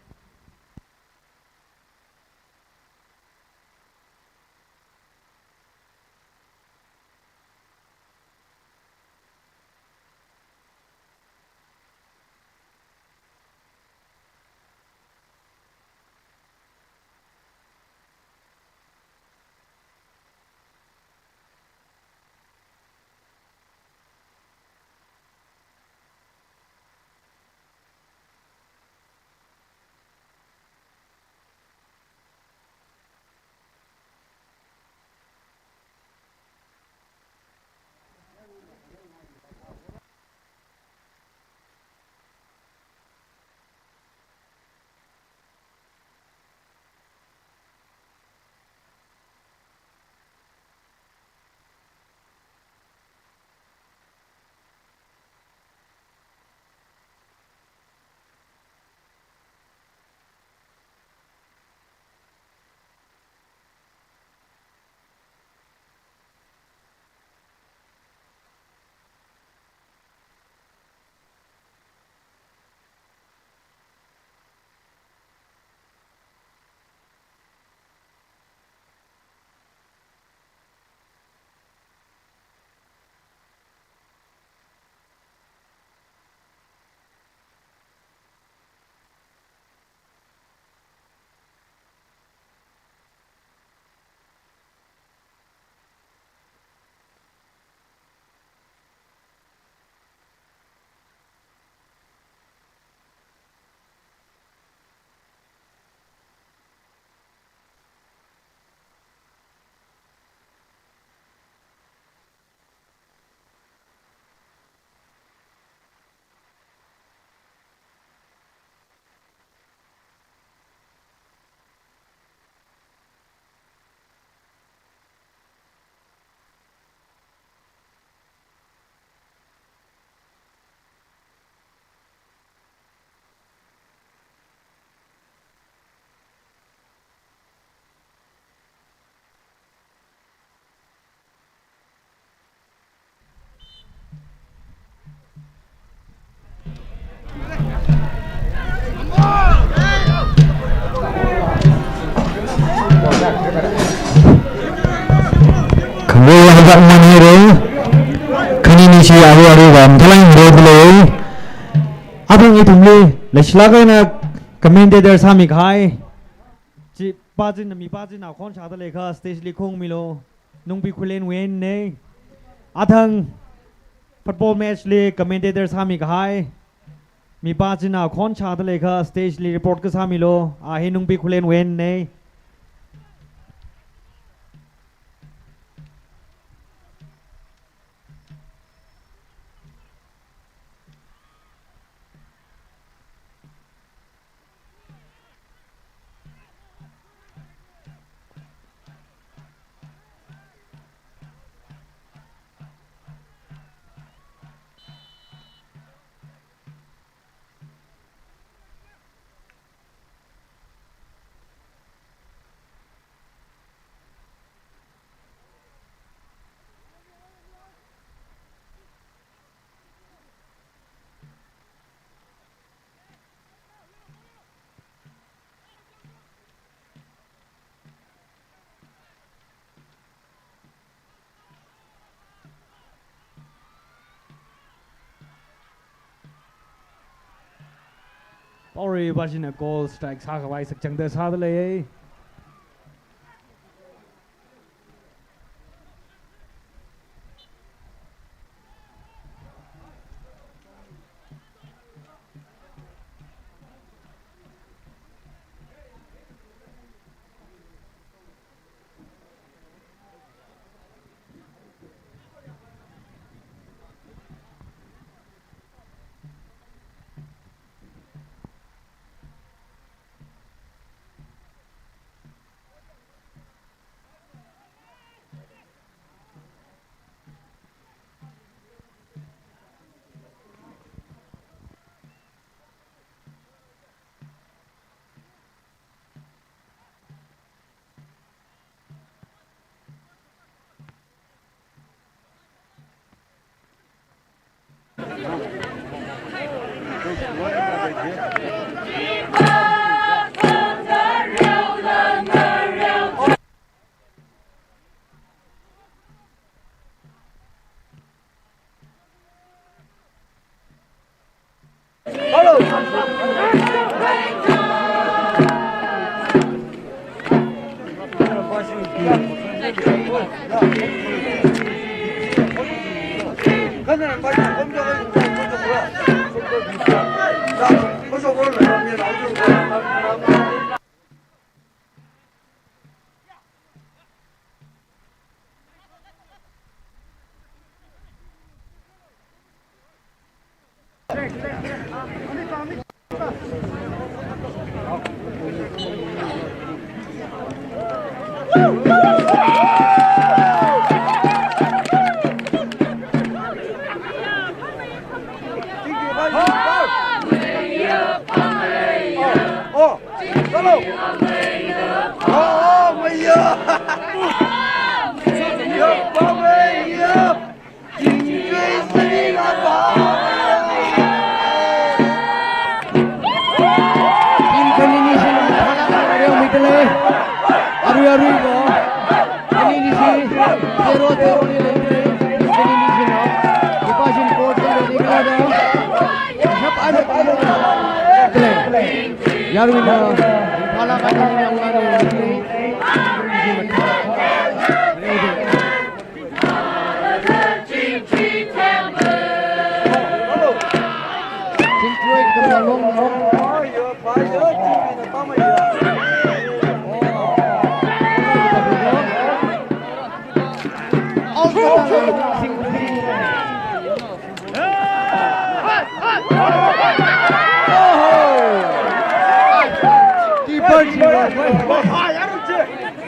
Khangarei hajak man haira. Khaninishi aru aru va mathālāk eina ngareoda lei. Athang ithumli leishilāk eina commentator sāmi kahai chi pā china, mi pā china khon shāda leiakha stage li khungmilu. Nungbi Khullenwui eina. Athang football match li commentator sāmi kahai mi pā china khon shāda leiakha stage li report kasāmilu. A hi Nungbi Khullenwui eina. Ori bajina goal strike sākhavai sakchangda sādalei. Team khanini china phalak areo midalei. Arui arui bo. Khanini chi zero zero li leidalei. Team khanini china. Ipa chin goal chili leikhala da. Shap ana khanini. Yaruina phalak khanini yang arui midalei. Keeper chi.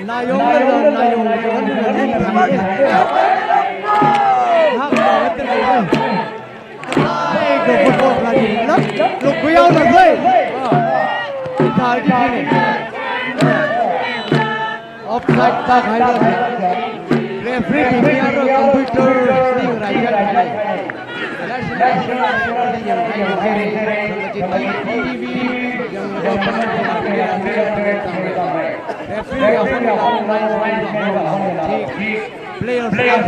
Nayong la, nayong la, nayong la. Hey, go, go, go, lagi. Lak, luk kuyau na, hey. Thirty minute. Offside ta khai la. Referee bing ya ro computer screen rajan khai. Players, players,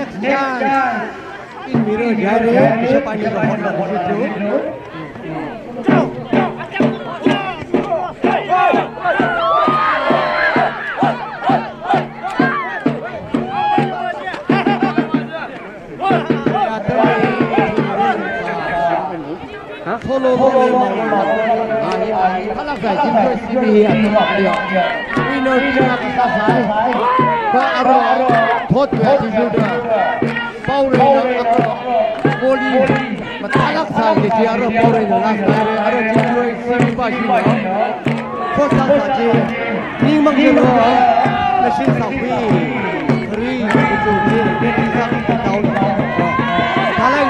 Next chance. In mirror jare, Bishop Anil Rohon na Bishop Chu. Follow, follow, follow, follow. Ai, ai, khalak sai, Chingjoy C B hi atam liya. Winner, winner, khalak sai. Kha aro, thot wui athishurda Paoreina aro, goalie, mathālak sai kaji aro Paoreina last sai re, aro Chingjoy C B pa shina. First half sa chi, ningmang jelo, machine sa hui, three, two, three, twenty sa down. Thalai.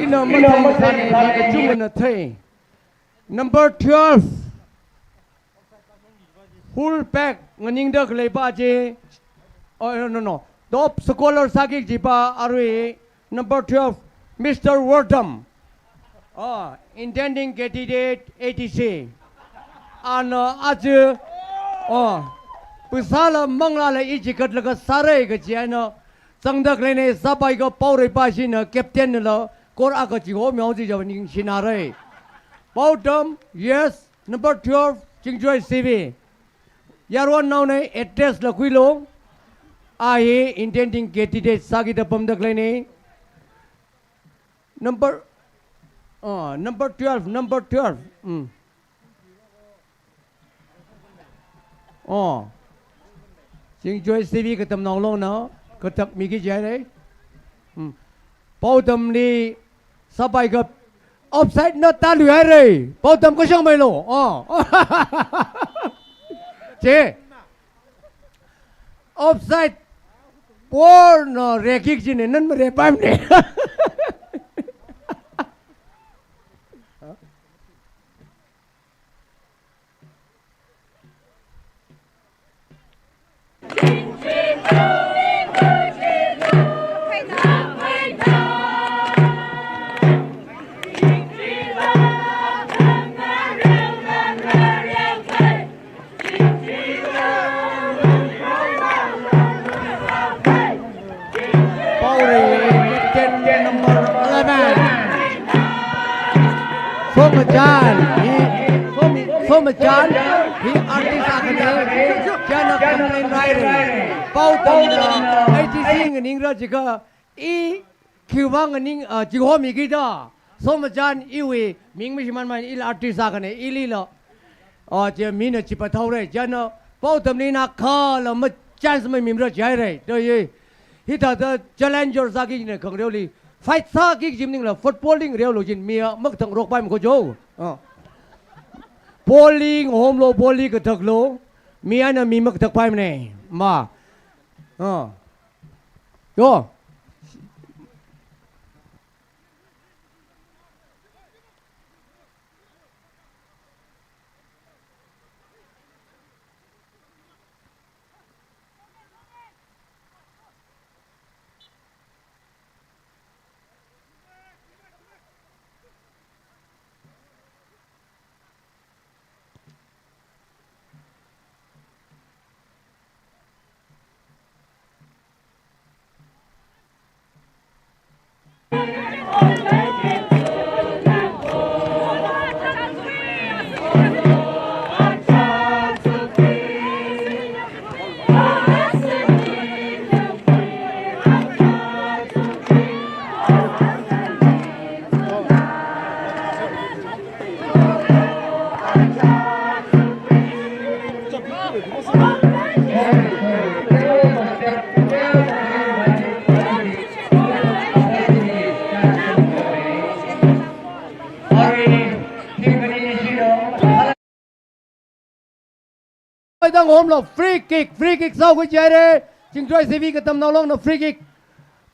Ina mathei sāni, ina kachungana thei. Number twelve. Full back nganingda khalei pa chi. Oh, no, no, no. Top scorer sāki kaji pa arui number twelve, Mister Wortham. Oh, intending candidate A D C. Ana aja, oh, pheisāla manglāla i chikatlaga sāra kaji eina zangda khaleina, sāpai kha Paorei pa shina captain nala kor akha chihomihaosi jiakha ningshinara. Paotam, yes. Number twelve, Chingjoy C B. Yaron naona address la khuilu. A hi intending candidate sākida pamda khaleina. Number, ah, number twelve, number twelve. Mm. Oh. Chingjoy C B katamnao longna, katak miki jihaira. Hmm. Paotamli sāpai kha offside na tāluihaira. Paotam kashang mailo. Oh. Che. Offside. Por no rekik jine nan mare pam ne. Paorei, captain number eleven. Somachan, hi, Somi, Somachan, hi artist akhana, chieina complain rāhaira. Paotamna, A D C nganingra jiakha, i khiwui vang nganing, ah, chihomi kida. Somachan iwui ming mashimānmana, ila artist akhana, ilila. Ah, chi mina chipathaora, chieina Paotamli na khala ma chance mamimara jihaira. To ye, hithāda challenger sāki kajina khangareoli, fight sāki kaji maningla, football li ngareolu jin mi a makathang rokpai makho jo. Ah. Ball li ngahomlu, ball li kathaklu, mi eina mi makathakpaimana. Ma. Ah. Yo. Dang homlo, free kick, free kick sākhui jihaira. Chingjoy C B katamnao longna free kick.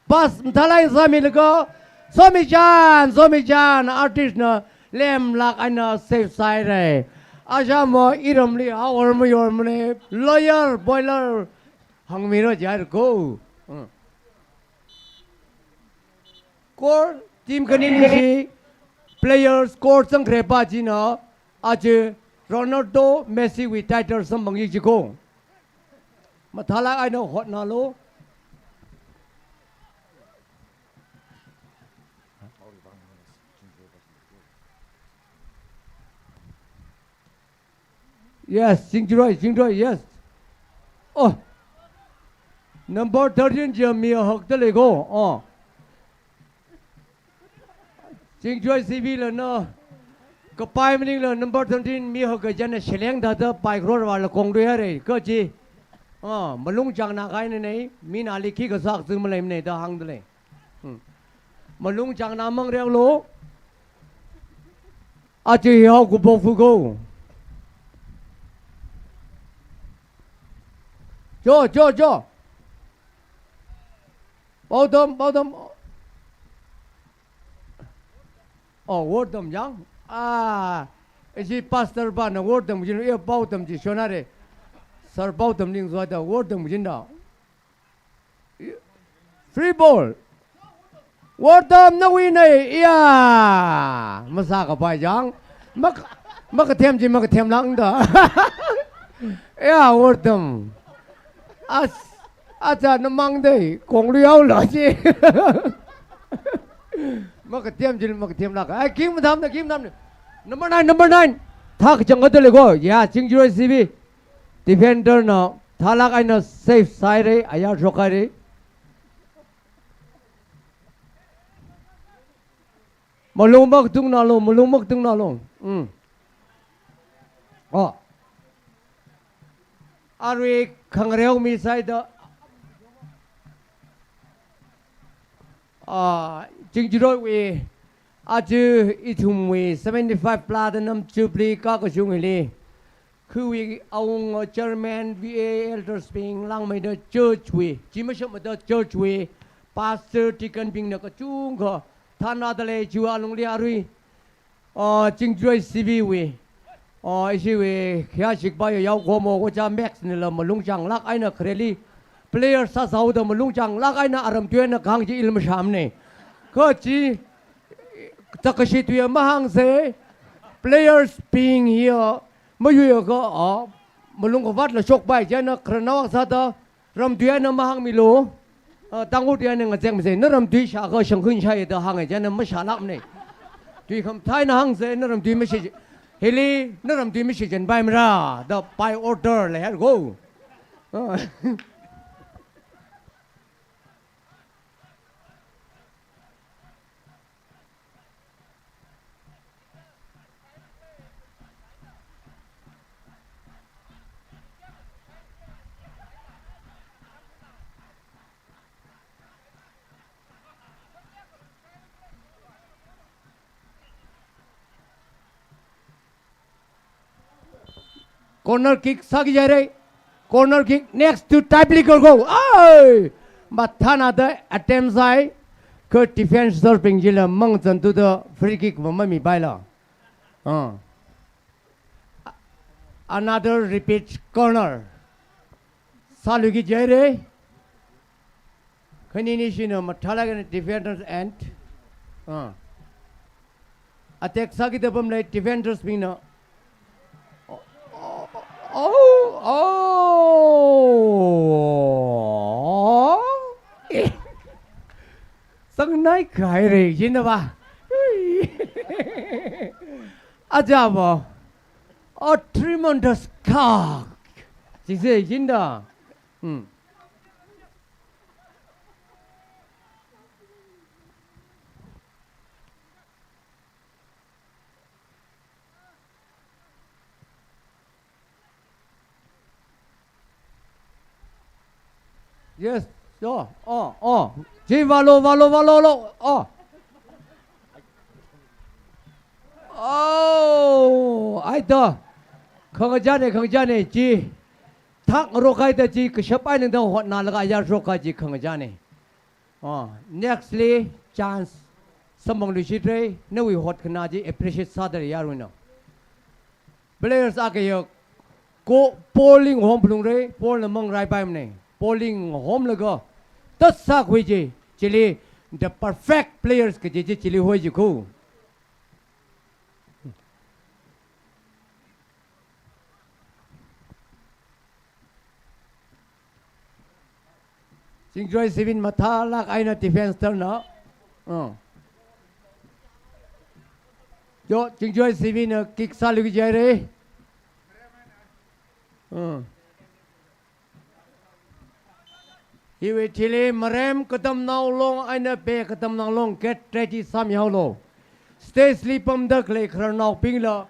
Pass mathālak eina sāmilaga, Somichan, Somichan, artist na lemlak eina save sāhaira. Ashamo iramli haowa mayormana, lawyer, boiler, hāngmira jihaira ko. Hmm. Score, team khanini chi, players score zangkhare pa china, aja Ronaldo, Messi wui title samphangki jiko. Mathālak eina hotnalo. Yes, Chingjaroi, Chingjaroi, yes. Oh. Number thirteen chi mi hak da lei ko. Oh. Chingjaroi C B la no. Kapai maningla number thirteen mi hak ka jana sheleng da da pai kro wa la kong dui hare. Ka chi. Oh, malung chang na kai ne nei. Mi na li khi ka sak zing malei ne da hang da lei. Hmm. Malung chang na mang reo lo. Achi hiao ku bo fu go. Jo, jo, jo. Pao dam, pao dam. Oh, word dam yang. Ah, isi pastor ba na word dam jin, e pao dam ji shona re. Sir pao dam ning zwa da word dam jin da. Free ball. Word dam na wui nei, iya. Masa ka pai jang. Mak, mak ka them ji, mak ka them lang da. Iya, word dam. As, acha na mang dei, kong lu yao la ji. Mak ka them ji, mak ka them lang. Ai, king madam na, king madam na. Number nine, number nine. Thak jang ka de le go. Ya, Chingjaroi C B. Defender na thalak eina save sai re, ayar shok kai re. Malung mak tung na lo, malung mak tung na lo. Mm. Oh. Arui khangareo mi sai da. Ah, Chingjaroi wui, aja ithum wui seventy-five platinum jubilee ka kashung hili. Khui awung chairman, V A elders bing, langmei da church wui, chi mashap da church wui, pastor, deacon bing na kachungkha, thana da lei chiwa lungli arui. Ah, Chingjaroi C B wui. Ah, ishi wui, khya shik ba ya yao gomo, gocha Max ni la malung chang lak eina khareli. Player sa sao da malung chang lak eina aram tui na kang ji ilm sham ne. Ka chi, ta kashi tui mahang se. Players bing here. Mayui ka, ah, malung ka vat la shok bai, jana kharana wak sa da. Ram tui na mahang mi lo. Ah, tang ut ya ne ngazek mi se, na ram tui sha ka shang khun sha ya da hang ya, jana ma sha lak ne. Tui kham thai na hang se, na ram tui ma shi. Hili, na ram tui ma shi jan bai mra, da by order le her go. Ah. Corner kick sāki jai re. Corner kick next to Taibli Gorgo. Ai! Mathāna da attempt sai. Kha defense sarbing jila mangzan tu da free kick ma mami bai la. Ah. Another repeat corner. Sāluiki jai re. Khanini shina mathālak eina defenders and, ah, attack sāki da pam lei defenders bingna. Oh, oh, oh. Sangnai kai re, jina ba. Ui. Aja ba. A tremendous cock. Sise, jinda. Hmm. Yes, so, oh, oh. Ji valo, valo, valo, lo, oh. Oh, ai da. Khangachāne, khangachāne, ji. Thak rokai da ji, kashap ai nang da hotnalaga ayar rokai ji khangachāne. Ah, next li chance samphang luishit re, nawui hotkhana ji appreciate sāda yaruina. Players akha ya ko bowling hom phlung re, ball na mang rai pai mane. Bowling hom laga, tas sākhui ji, chili the perfect players kaji ji chili hoi ji ko. Chingjoy Sivin mathālak eina defense turn na. Uh. Jo, Chingjoy Sivin na kick sāluiki jai re. Uh. Hiwui thili Marem Katamnao Long eina Pe Katamnao Long get ready sāmihaolu. Stage li pamda khalei khararnaobingla,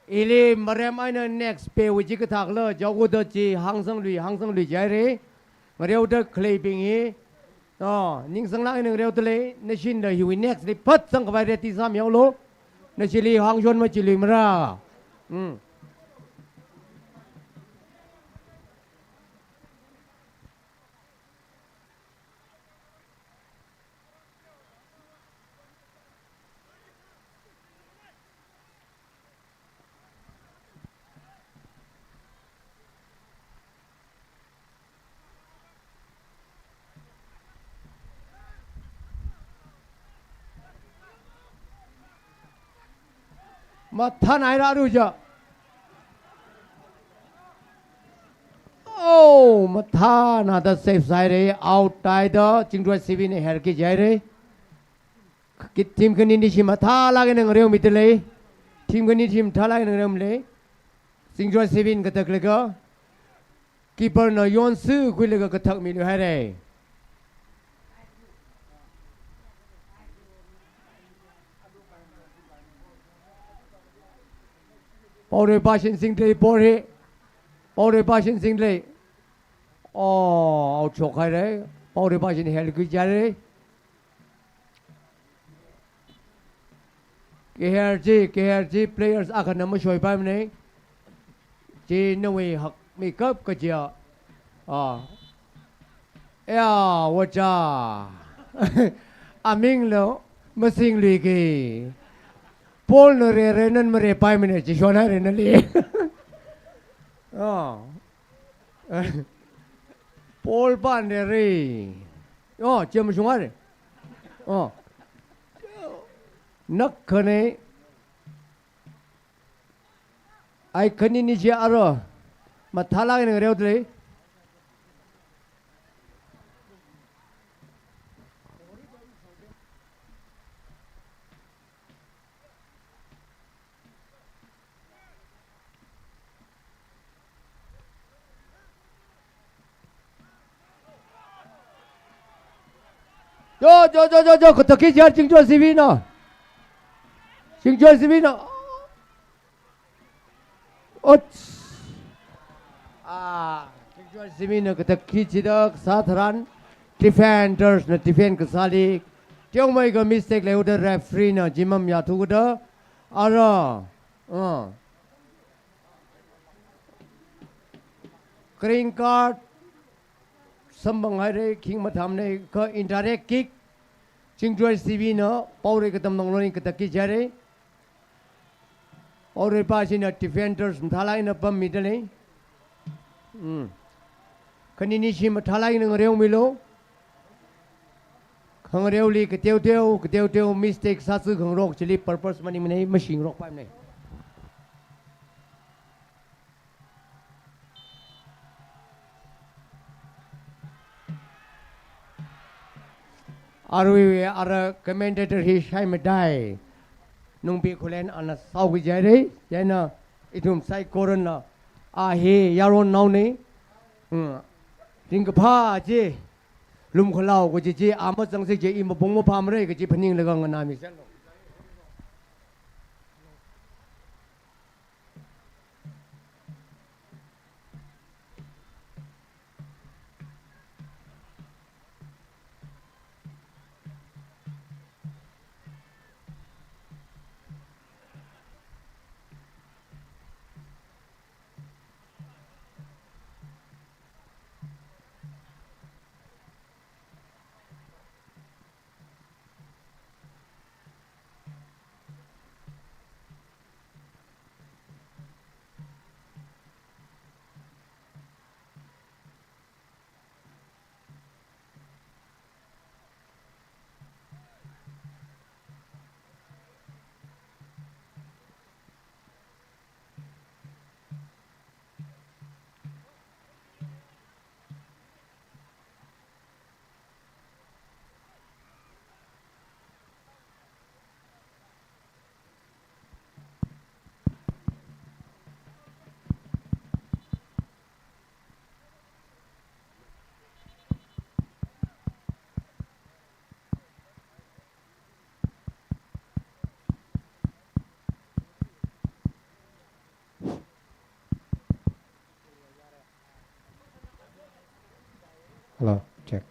ili Marem eina next Pewui chi kathākhala jihaoda chi hāngsanglui, hāngsanglui jihaira. Ngareoda khaleibing hi, oh, ningsanglāk eina ngareoda lei, nashinla hiwui next li phat zangkhavai ready sāmihaolu. Nashili hāngshon machiluimara. Mm. Mathānāhaira aruiva. Oh, mathānāda save sāhaira, out tāhaida, Chingjoy Sivina herki jihaira. Ki-, team khanini chi mathālāk eina ngareomida lei. Team khani chi mathālāk eina ngareomida lei. Chingjoy Sivina kathak laga, keeper na yonsi khuilaga kathak miluihaira. Paorei Bashin singda lei ball hi. Paorei Bashin singda lei. Oh, out shokhaira. Paorei Bashin helki jihaira. Kiher chi, kiher chi, players akhana mashoipaimana. Chi nawui hakmeikap kajiya. Ah. Ya, wacha. Amingla masingluiki. Ball na rere nana marepaimana, chi shonhaira nali. Ah. Ball pa na rere. Oh, chi mashunghaira. Oh. Nak khane. Ai khanini chi ara. Mathālāk eina ngareoda lei. Jo, jo, jo, jo, jo, kathak khi jihaira Chingjoy Sivina. Chingjoy Sivina. Ot. Ah, Chingjoy Sivina kathak khi jida kasā tharan, defenders na defend kasāli teomeikha mistake leihaoda referee na chi mamayāthuda. Ara. Ah. Green card samphanghaira, khing mathāmana, kha indirect kick. Chingjoy Sivina, Paorei Katamnao Longli kathak khi jihaira. Paorei Bashina defenders mathālāk eina pammida lei. Mm. Khanini chi mathālāk eina ngareomilu. Khangareoli kateoteo, kateoteo mistake sāsi khangarok chili purpose maningmana, mashingarokpaimana. Arui ara commentator hi shaimadai. Nungpi Khullen ana sāki jihaira, chieina ithum saikorana a hi yaronnaona. Hmm. Ringkaphā chi, lumkhalao kaji chi, a mazangsi chi, i mapung maphāmara kaji phaninglaga nganāmisālu. Hello, check.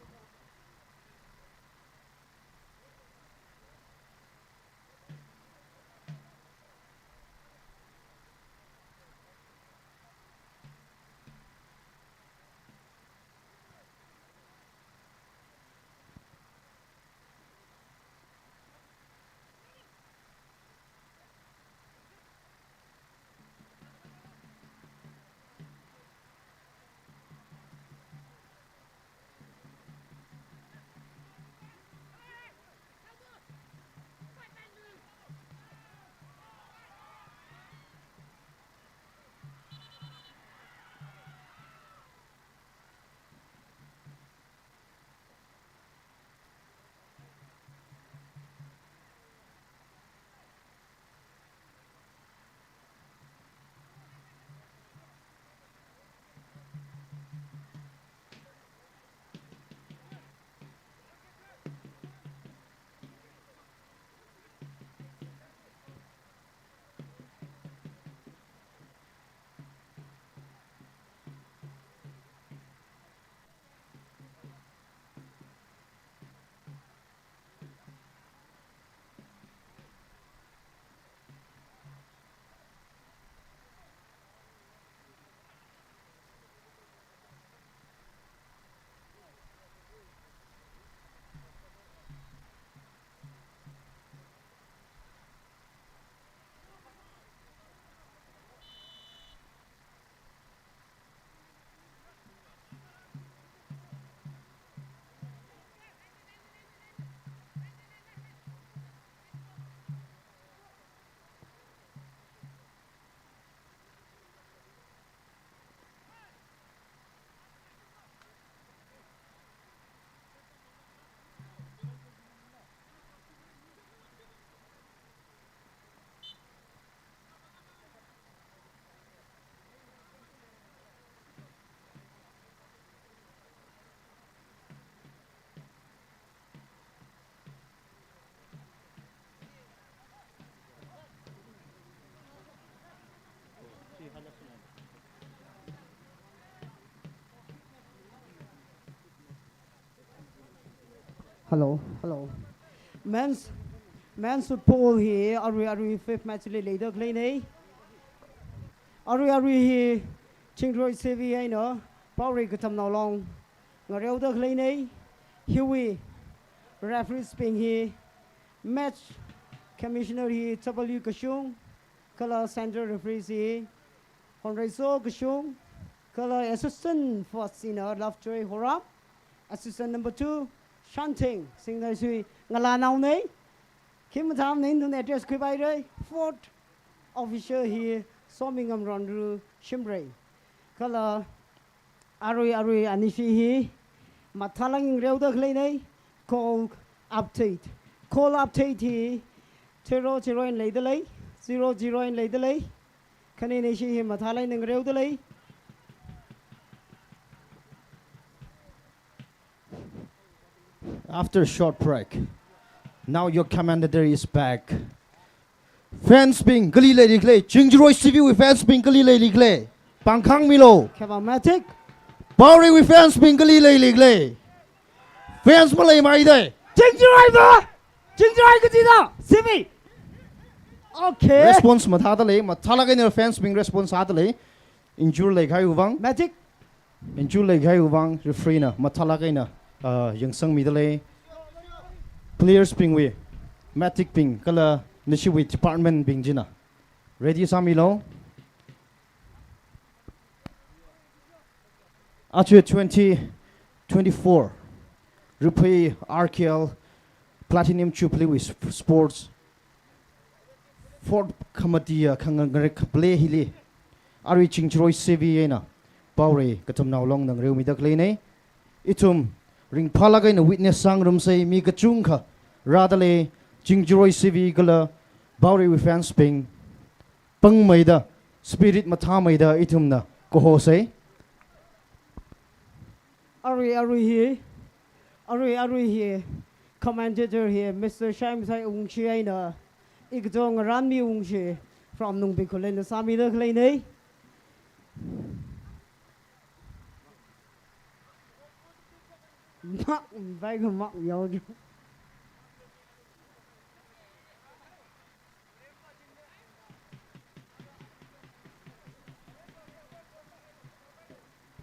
Hello, hello. Men's, men's football hi arui, arui fifth match li leida khaleina. Arui, arui hi Chingjiroi C V eina Paorei Katamnao Long ngareoda khaleina. Hiwui referees bing hi match commissioner hi W Kashung, kala central referee hi Honreiso Kashung, kala assistant first hina Lovejoy Horam, assistant number two Shantheng Singnaisui ngalānaona. Khi mathāmana ithum address khuipaira. Fourth official hi Somingam Ronru Shimray. Kala arui, arui anishi hi mathālāk eina ngareoda khaleina. Goal update. Goal update hi zero zero eina leida lei, zero zero eina leida lei. Khaninishi hi mathālāk eina ngareoda lei. After a short break, now your commentator is back. Fans bing kali leili khala, Chingjiroi C V wui fans bing kali leili khala, pāng khāngmilu. Kheba Matic. Paorei wui fans bing kali leili khala. Fans maleimana da. Chingjiroi ba. Chingjiroi kaji da. C V. Okay. Response mathāda lei, mathālāk eina fans bing response sāda lei. Injury leikahaiwui vang. Matic. Injury leikahaiwui vang referee na mathālāk eina, ah, yangsangmida lei. Players bingwui, Matic bing, kala nashiwui department bing china ready sāmilu. Aja twenty twenty-four Rupei R K L Platinum Jubilee wui sp-, sports fourth committee a khangangarek khaplei hili, arui Chingjiroi C V eina Paorei Katamnao Long na ngareomida khaleina. Ithum ringphālāk eina witness sāngarumsa, mi kachungkha rāda lei. Chingjiroi C V kala Paorei wui fans bing pāngmeida, spirit mathāmeida ithumna kahosa. Arui, arui hi, arui, arui hi, commentator hi Mister Shaimsai Ungshi eina, ikato Ngaranmi Ungshi from Nungbi Khullen na sāmida khaleina. Mak, bai ka mak yao jo.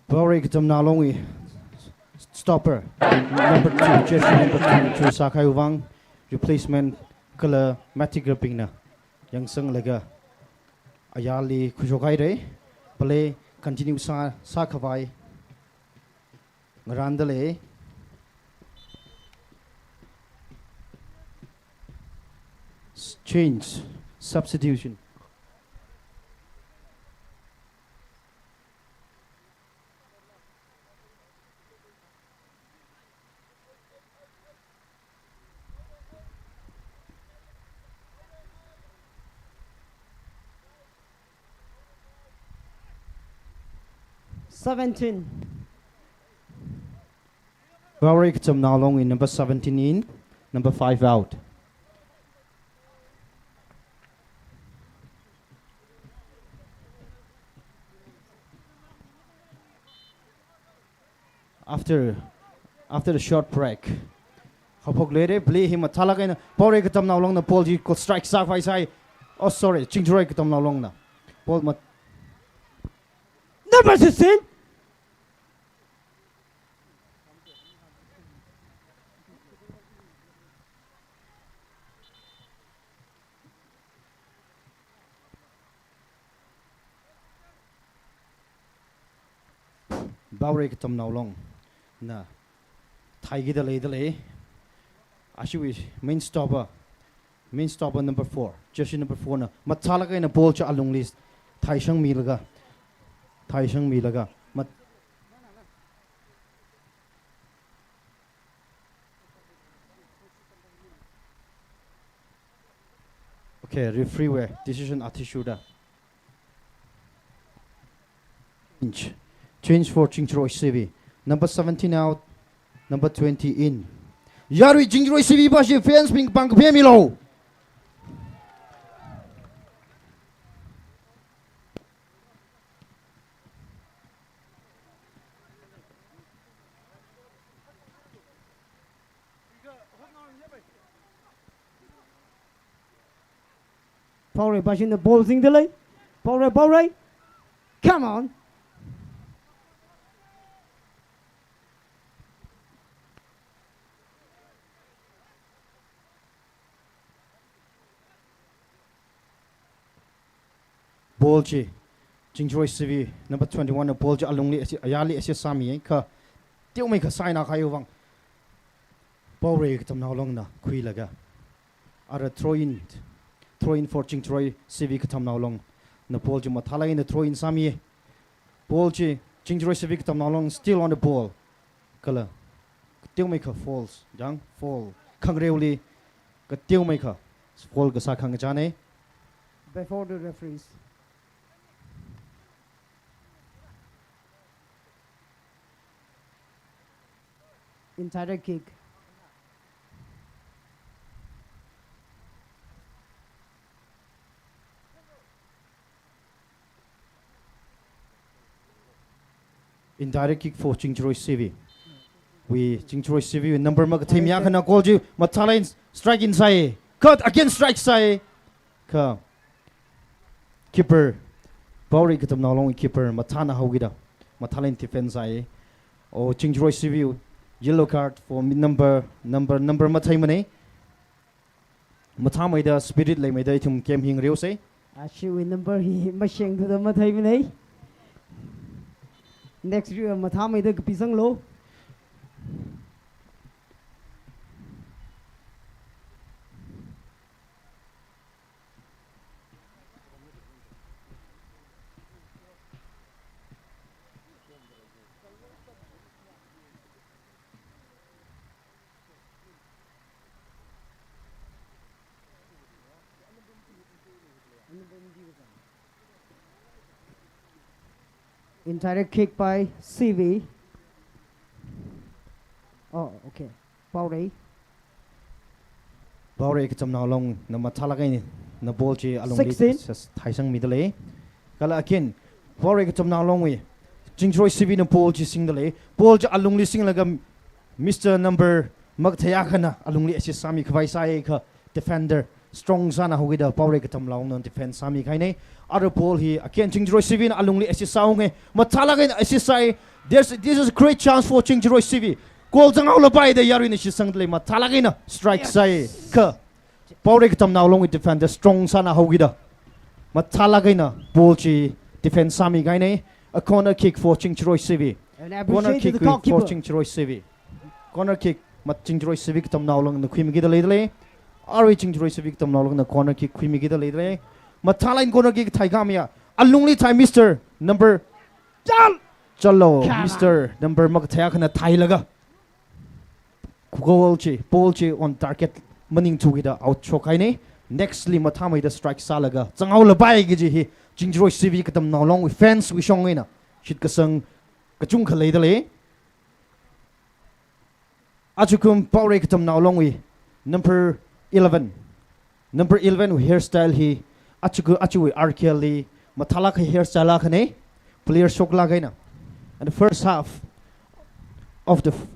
Paorei Katamnao Longwui stopper, number two, jersey number two, chu sākahai vang, replacement kala Matic Rapingna yangsanglaga ayarli khuishok haira. Play continue sā, sākhavai ngarānda lei. S-, change, substitution. Seventeen. Paorei Katamnao Longwui number seventeen in, number five out. After, after the short break, haophok lere, play hi mathālāk eina Paorei Katamnao Longna ball chi ko strike sākhavai sāi. Oh, sorry, Chingjaroi Katamnao Longna ball mat- Number sixteen. Paorei Katamnao Longna theikida leida lei. Ashiwui main stopper, main stopper number four, jersey number four na mathālāk eina ball chi alungli theisangmilaga, theisangmilaga, mat- Okay, referee wui decision athishurda. Change. Change for Chingjaroi C V. Number seventeen out, number twenty in. Yarui Chingjaroi C V pashi fans bing pāng kaphemilu. Paorei pashina ball singda lei. Paorei, Paorei. Come on. Ball chi, Chingjaroi C V number twenty-one na ball chi alungli assi-, ayarli assist sāmi, kha teomeikha saina kahai vang Paorei Katamnao Longna khuilaga, ara throw in, throw in for Chingjaroi C V. Katamnao Longna ball chi mathālāk eina throw in sāmi. Ball chi Chingjaroi C V Katamnao Long still on the ball. Kala kateomeikha fouls, jang foul. Khangareoli kateomeikha foul kasā khangachāna. Before the referees. Indirect kick. Indirect kick for Chingjaroi C V. Wui Chingjaroi C V number makathei mi akhana goal chi mathālāk eina strike in sāi. Cut again, strike sāi. Kha keeper, Paorei Katamnao Long keeper mathāna haokida mathālāk eina defense sāi. O Chingjaroi C V yellow card for mi-, number, number, number matheimanei. Mathāmeida spirit leimeida ithum game hi ngareosei. Ashiwui number hi mashengthuda matheimanei. Next year mathāmeida kapisanglu. Indirect kick by C V. Oh, okay. Paorei. Paorei Katamnao Longna mathālāk eina ball chi alungli sixteen. Sas-, theisangmida lei. Kala again, Paorei Katamnao Longwui Chingjaroi C V na ball chi singda lei. Ball chi alungli singlaga Mister number makathei akhana alungli assist sāmi khavai sāi kha defender strong sāna haokida Paorei Katamnaolungna defend sāmi kahaina. Ara ball hi again Chingjaroi C V na alungli assist sāunga. Mathālāk eina assist sāi. There's, this is a great chance for Chingjaroi C V. Goal zanghaolapai da yaruina shitsangdalei, mathālāk eina strike sāi kha Paorei Katamnaolungwui defender strong sāna haokida mathālāk eina ball chi defend sāmi kahaina. A corner kick for Chingjaroi C V. And appreciate to the goalkeeper. Corner kick for Chingjaroi C V. Corner kick ma Chingjaroi C V Katamnaolungna khuimi kida leidalei. Arui Chingjaroi C V Katamnaolungna corner kick khuimi kida leidalei. Mathālāk eina corner kick thai kamiya. Alungli thai Mister number Chal! Chalo, Mister number makathei akhana thailaga goal chi, ball chi on target maningthu kida out shokhaina. Next li mathāmeida strike sālaga zanghaolapai kaji hi Chingjaroi C V Katamnaolungwui fans wui shong eina shitkasang kachungkha leidalei. Ajakum Paorei Katamnaolungwui number eleven. Number eleven wui hairstyle hi ajaku, ajawui R K L li mathālāk kahai hairstyle akhana, player shoklāk eina. And the first half of the f-,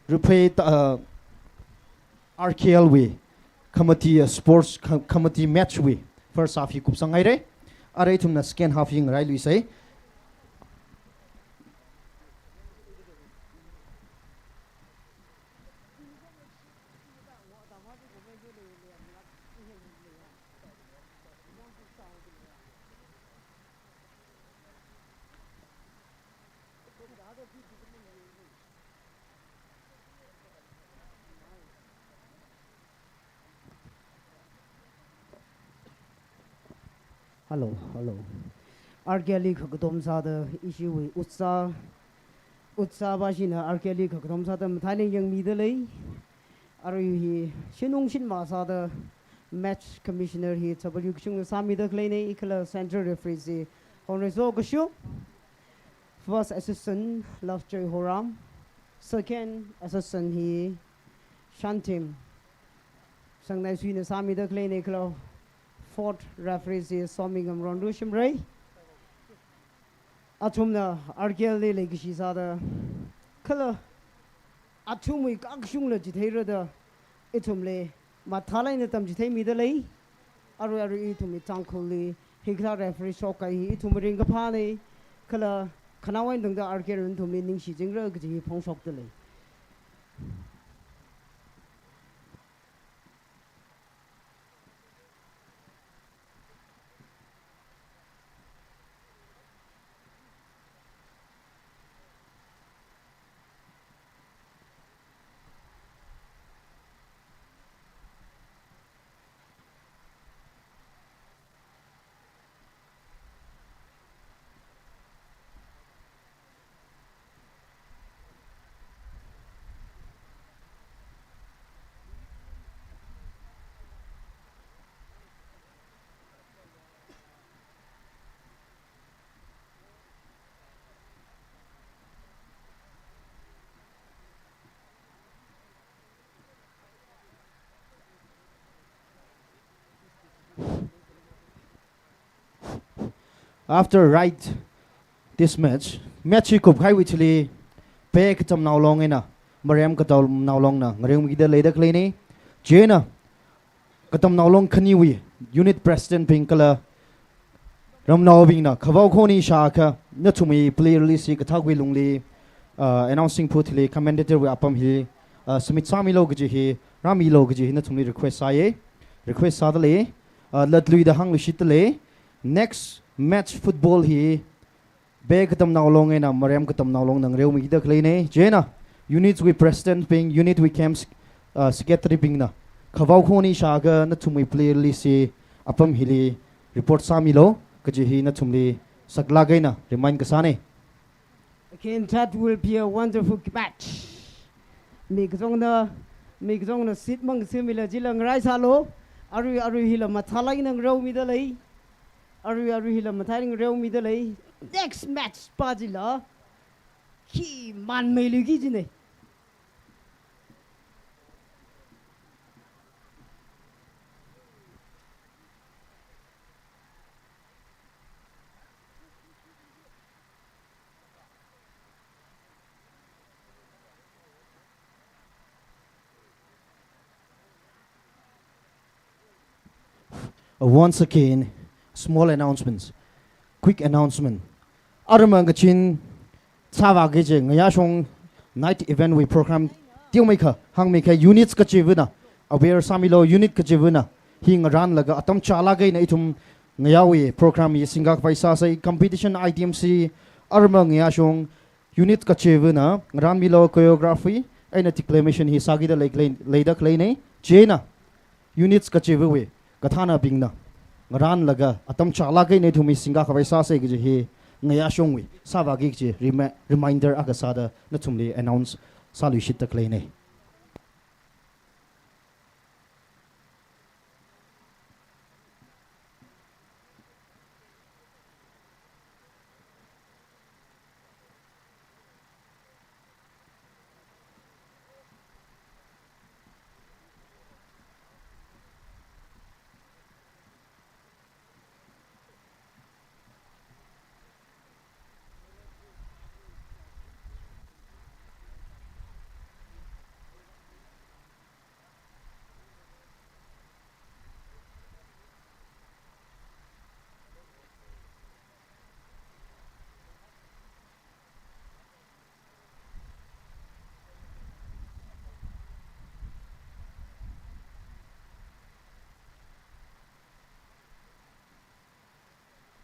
replay, uh, R K L wui committee, uh, sports co-, committee match wui first half hi kupsanghaira. Arui ithumna second half hi ngarailuisa. Hello, hello. R K L li khakatom sāda ishiwui utsa, utsa ba shina R K L li khakatom sāda mathālāk eina yangmida lei. Arui hi shinung shinma sāda match commissioner hi W kachungna sāmida khaleina, kala central referee hi Honrei Zokashu, first assistant Lovejoy Horam, second assistant hi Shantim Sangnaisuina sāmida khaleina, kala fourth referee hi Somingam Ronru Shimray. Athumna R K L li leikashi sāda, kala athumwui kakashungla chitheirada, ithumli mathālāk eina tamchitheimida lei. Arui arui ithumwui Tangkhulli hikathā referee shokkahai hi ithumwui ringkaphāna, kala khanaowa eina tangda R K L nathumli ningshichingra kaji hi phongshokda lei. After right this match, match hi kupkahaiwui thili Bay Katamnaolung eina Mariyam Katamnaolungna ngareomida leida khaleina. Chieina Katamnaolung khaniwui unit president bing kala ramnaobingna khavao khoni shākha nathumwui player list hi kathākwui lungli, uh, announcing booth li commentator wui apam hi, uh, submit sāmilu kaji hi, rāmilu kaji hi nathumli request sāya. Request sāda lei, uh, latluida hāngluishitda lei. Next match football hi Bay Katamnaolung eina Mariyam Katamnaolungna ngareomida khaleina. Chieina unit wui president bing, unit wui camp, uh, secretary bingna khavao khoni shākha nathumwui player list hi apam hili report sāmilu kaji hi nathumli saklāk eina remind kasāna. Again, that will be a wonderful match. Mi kachungna, mi kachungna seat mang semila chila ngarai sālu. Arui, arui hila mathālāk eina ngareomida lei. Arui, arui hila mathālāk eina ngareomida lei. Next match pa chila khi manmeiluiki jina. Once again, small announcements. Quick announcement. Arama ngachin sāvāki kaji ngayāshong night event wui program teomeikha hāngmeikha units kachivana aware sāmilu, unit kachivana hi ngarānlaga atam chālāk eina ithum ngayāwui program hi singkakhavai sāsei, competition items hi arama ngayāshong unit kachivana ngarānmilu, choreography eina declamation hi sākida lei, lei, leida khaleina. Chieina units kachivawui kathānabingna ngarānlaga atam chālāk eina ithum hi singkakhavai sāsei kaji hi ngayāshongwui sāvāki kaji remi-, reminder akha sāda nathumli announce sāluishitta khaleina.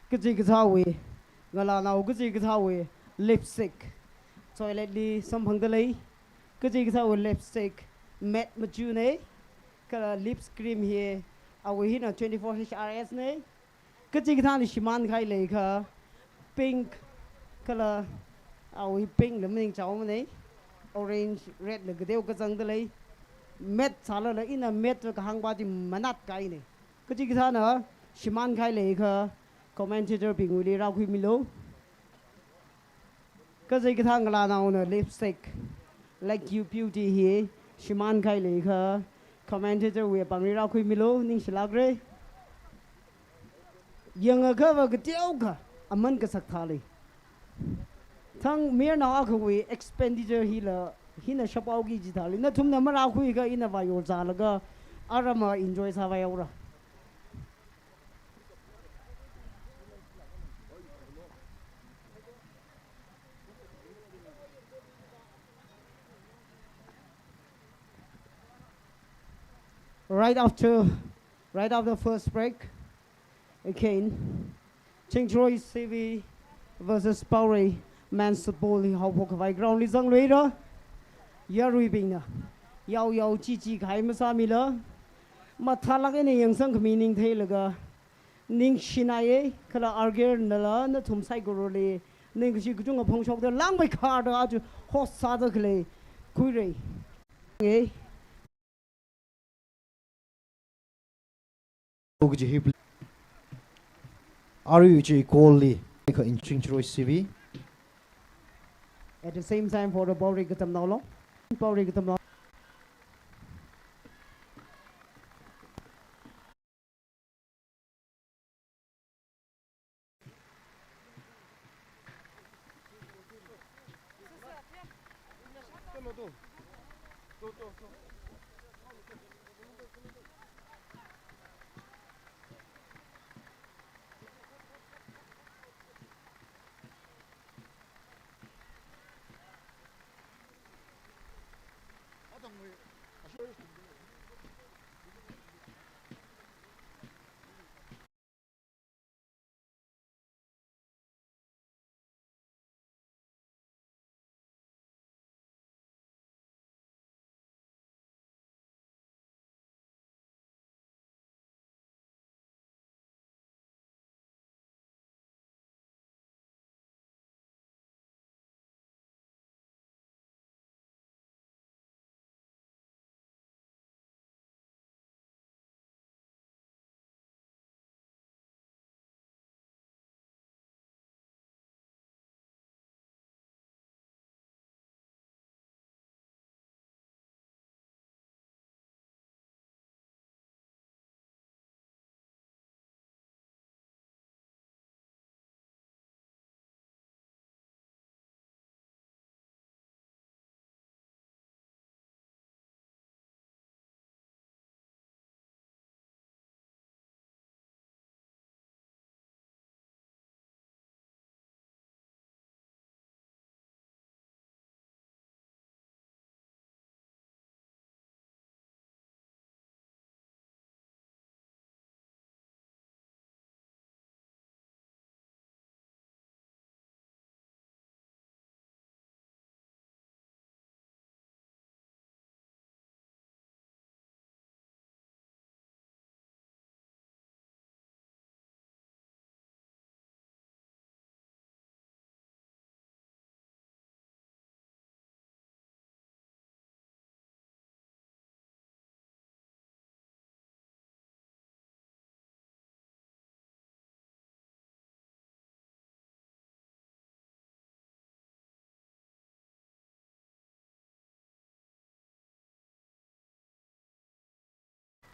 Kachikathāwui, ngalānao kachikathāwui lipstick, toilet li samphangda lei. Kachikathāwui lipstick matte machunei, kala lips cream hi awui hina twenty-four H R S nei. Kachikathāna shimān kahai leiakha pink, kala awui pink la maningchaomanei, orange, red la kateo kazangda lei. Matte sālala ina matte kahāng pāti manat kahainei. Kachikathāna shimān kahai leiakha commentator bingwuili rākhuimilu. Kachikathā ngalānaona lipstick, Like You Beauty hi shimān kahai leiakha commentator wui apāngli rākhuimilu, ningshilākra. Yangakhava kateokha aman kasak thālei. Thang mayarnao akhawui expenditure hila, hina shaphaoki kaji thālei. Nathumna marākhuiakha ina vāyorzālaga arama enjoy sāvaihaora. Right after, right after first break, again, Chingjaroi C V versus Paorei men's football hi haophok khavai ground li zangluira. Yaruibingna yao yao chi chi kahai masāmila, mathālāk eina yangsang khami ning theilaga ningshinaiya, kala arger nala nathum saikorali ningkashi kachungkha phongshokda langmeikharda aja host sāda khalei khuira. Nge. Arui chi goal li kha in Chingjaroi C V. At the same time for the Paorei Katamnaolo. Paorei Katamnao.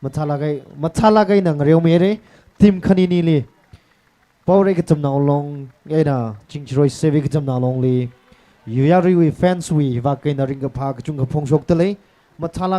Mathālāk ei, mathālāk eina ngareomihaira, team khaninili. Paorei Kachamnao Long eina Chingchiroi Sevi Kachamnao Longli, Yuyaruiwui fans wui vak eina ringkaphā kachungkha phongshokdalei. Mathālāk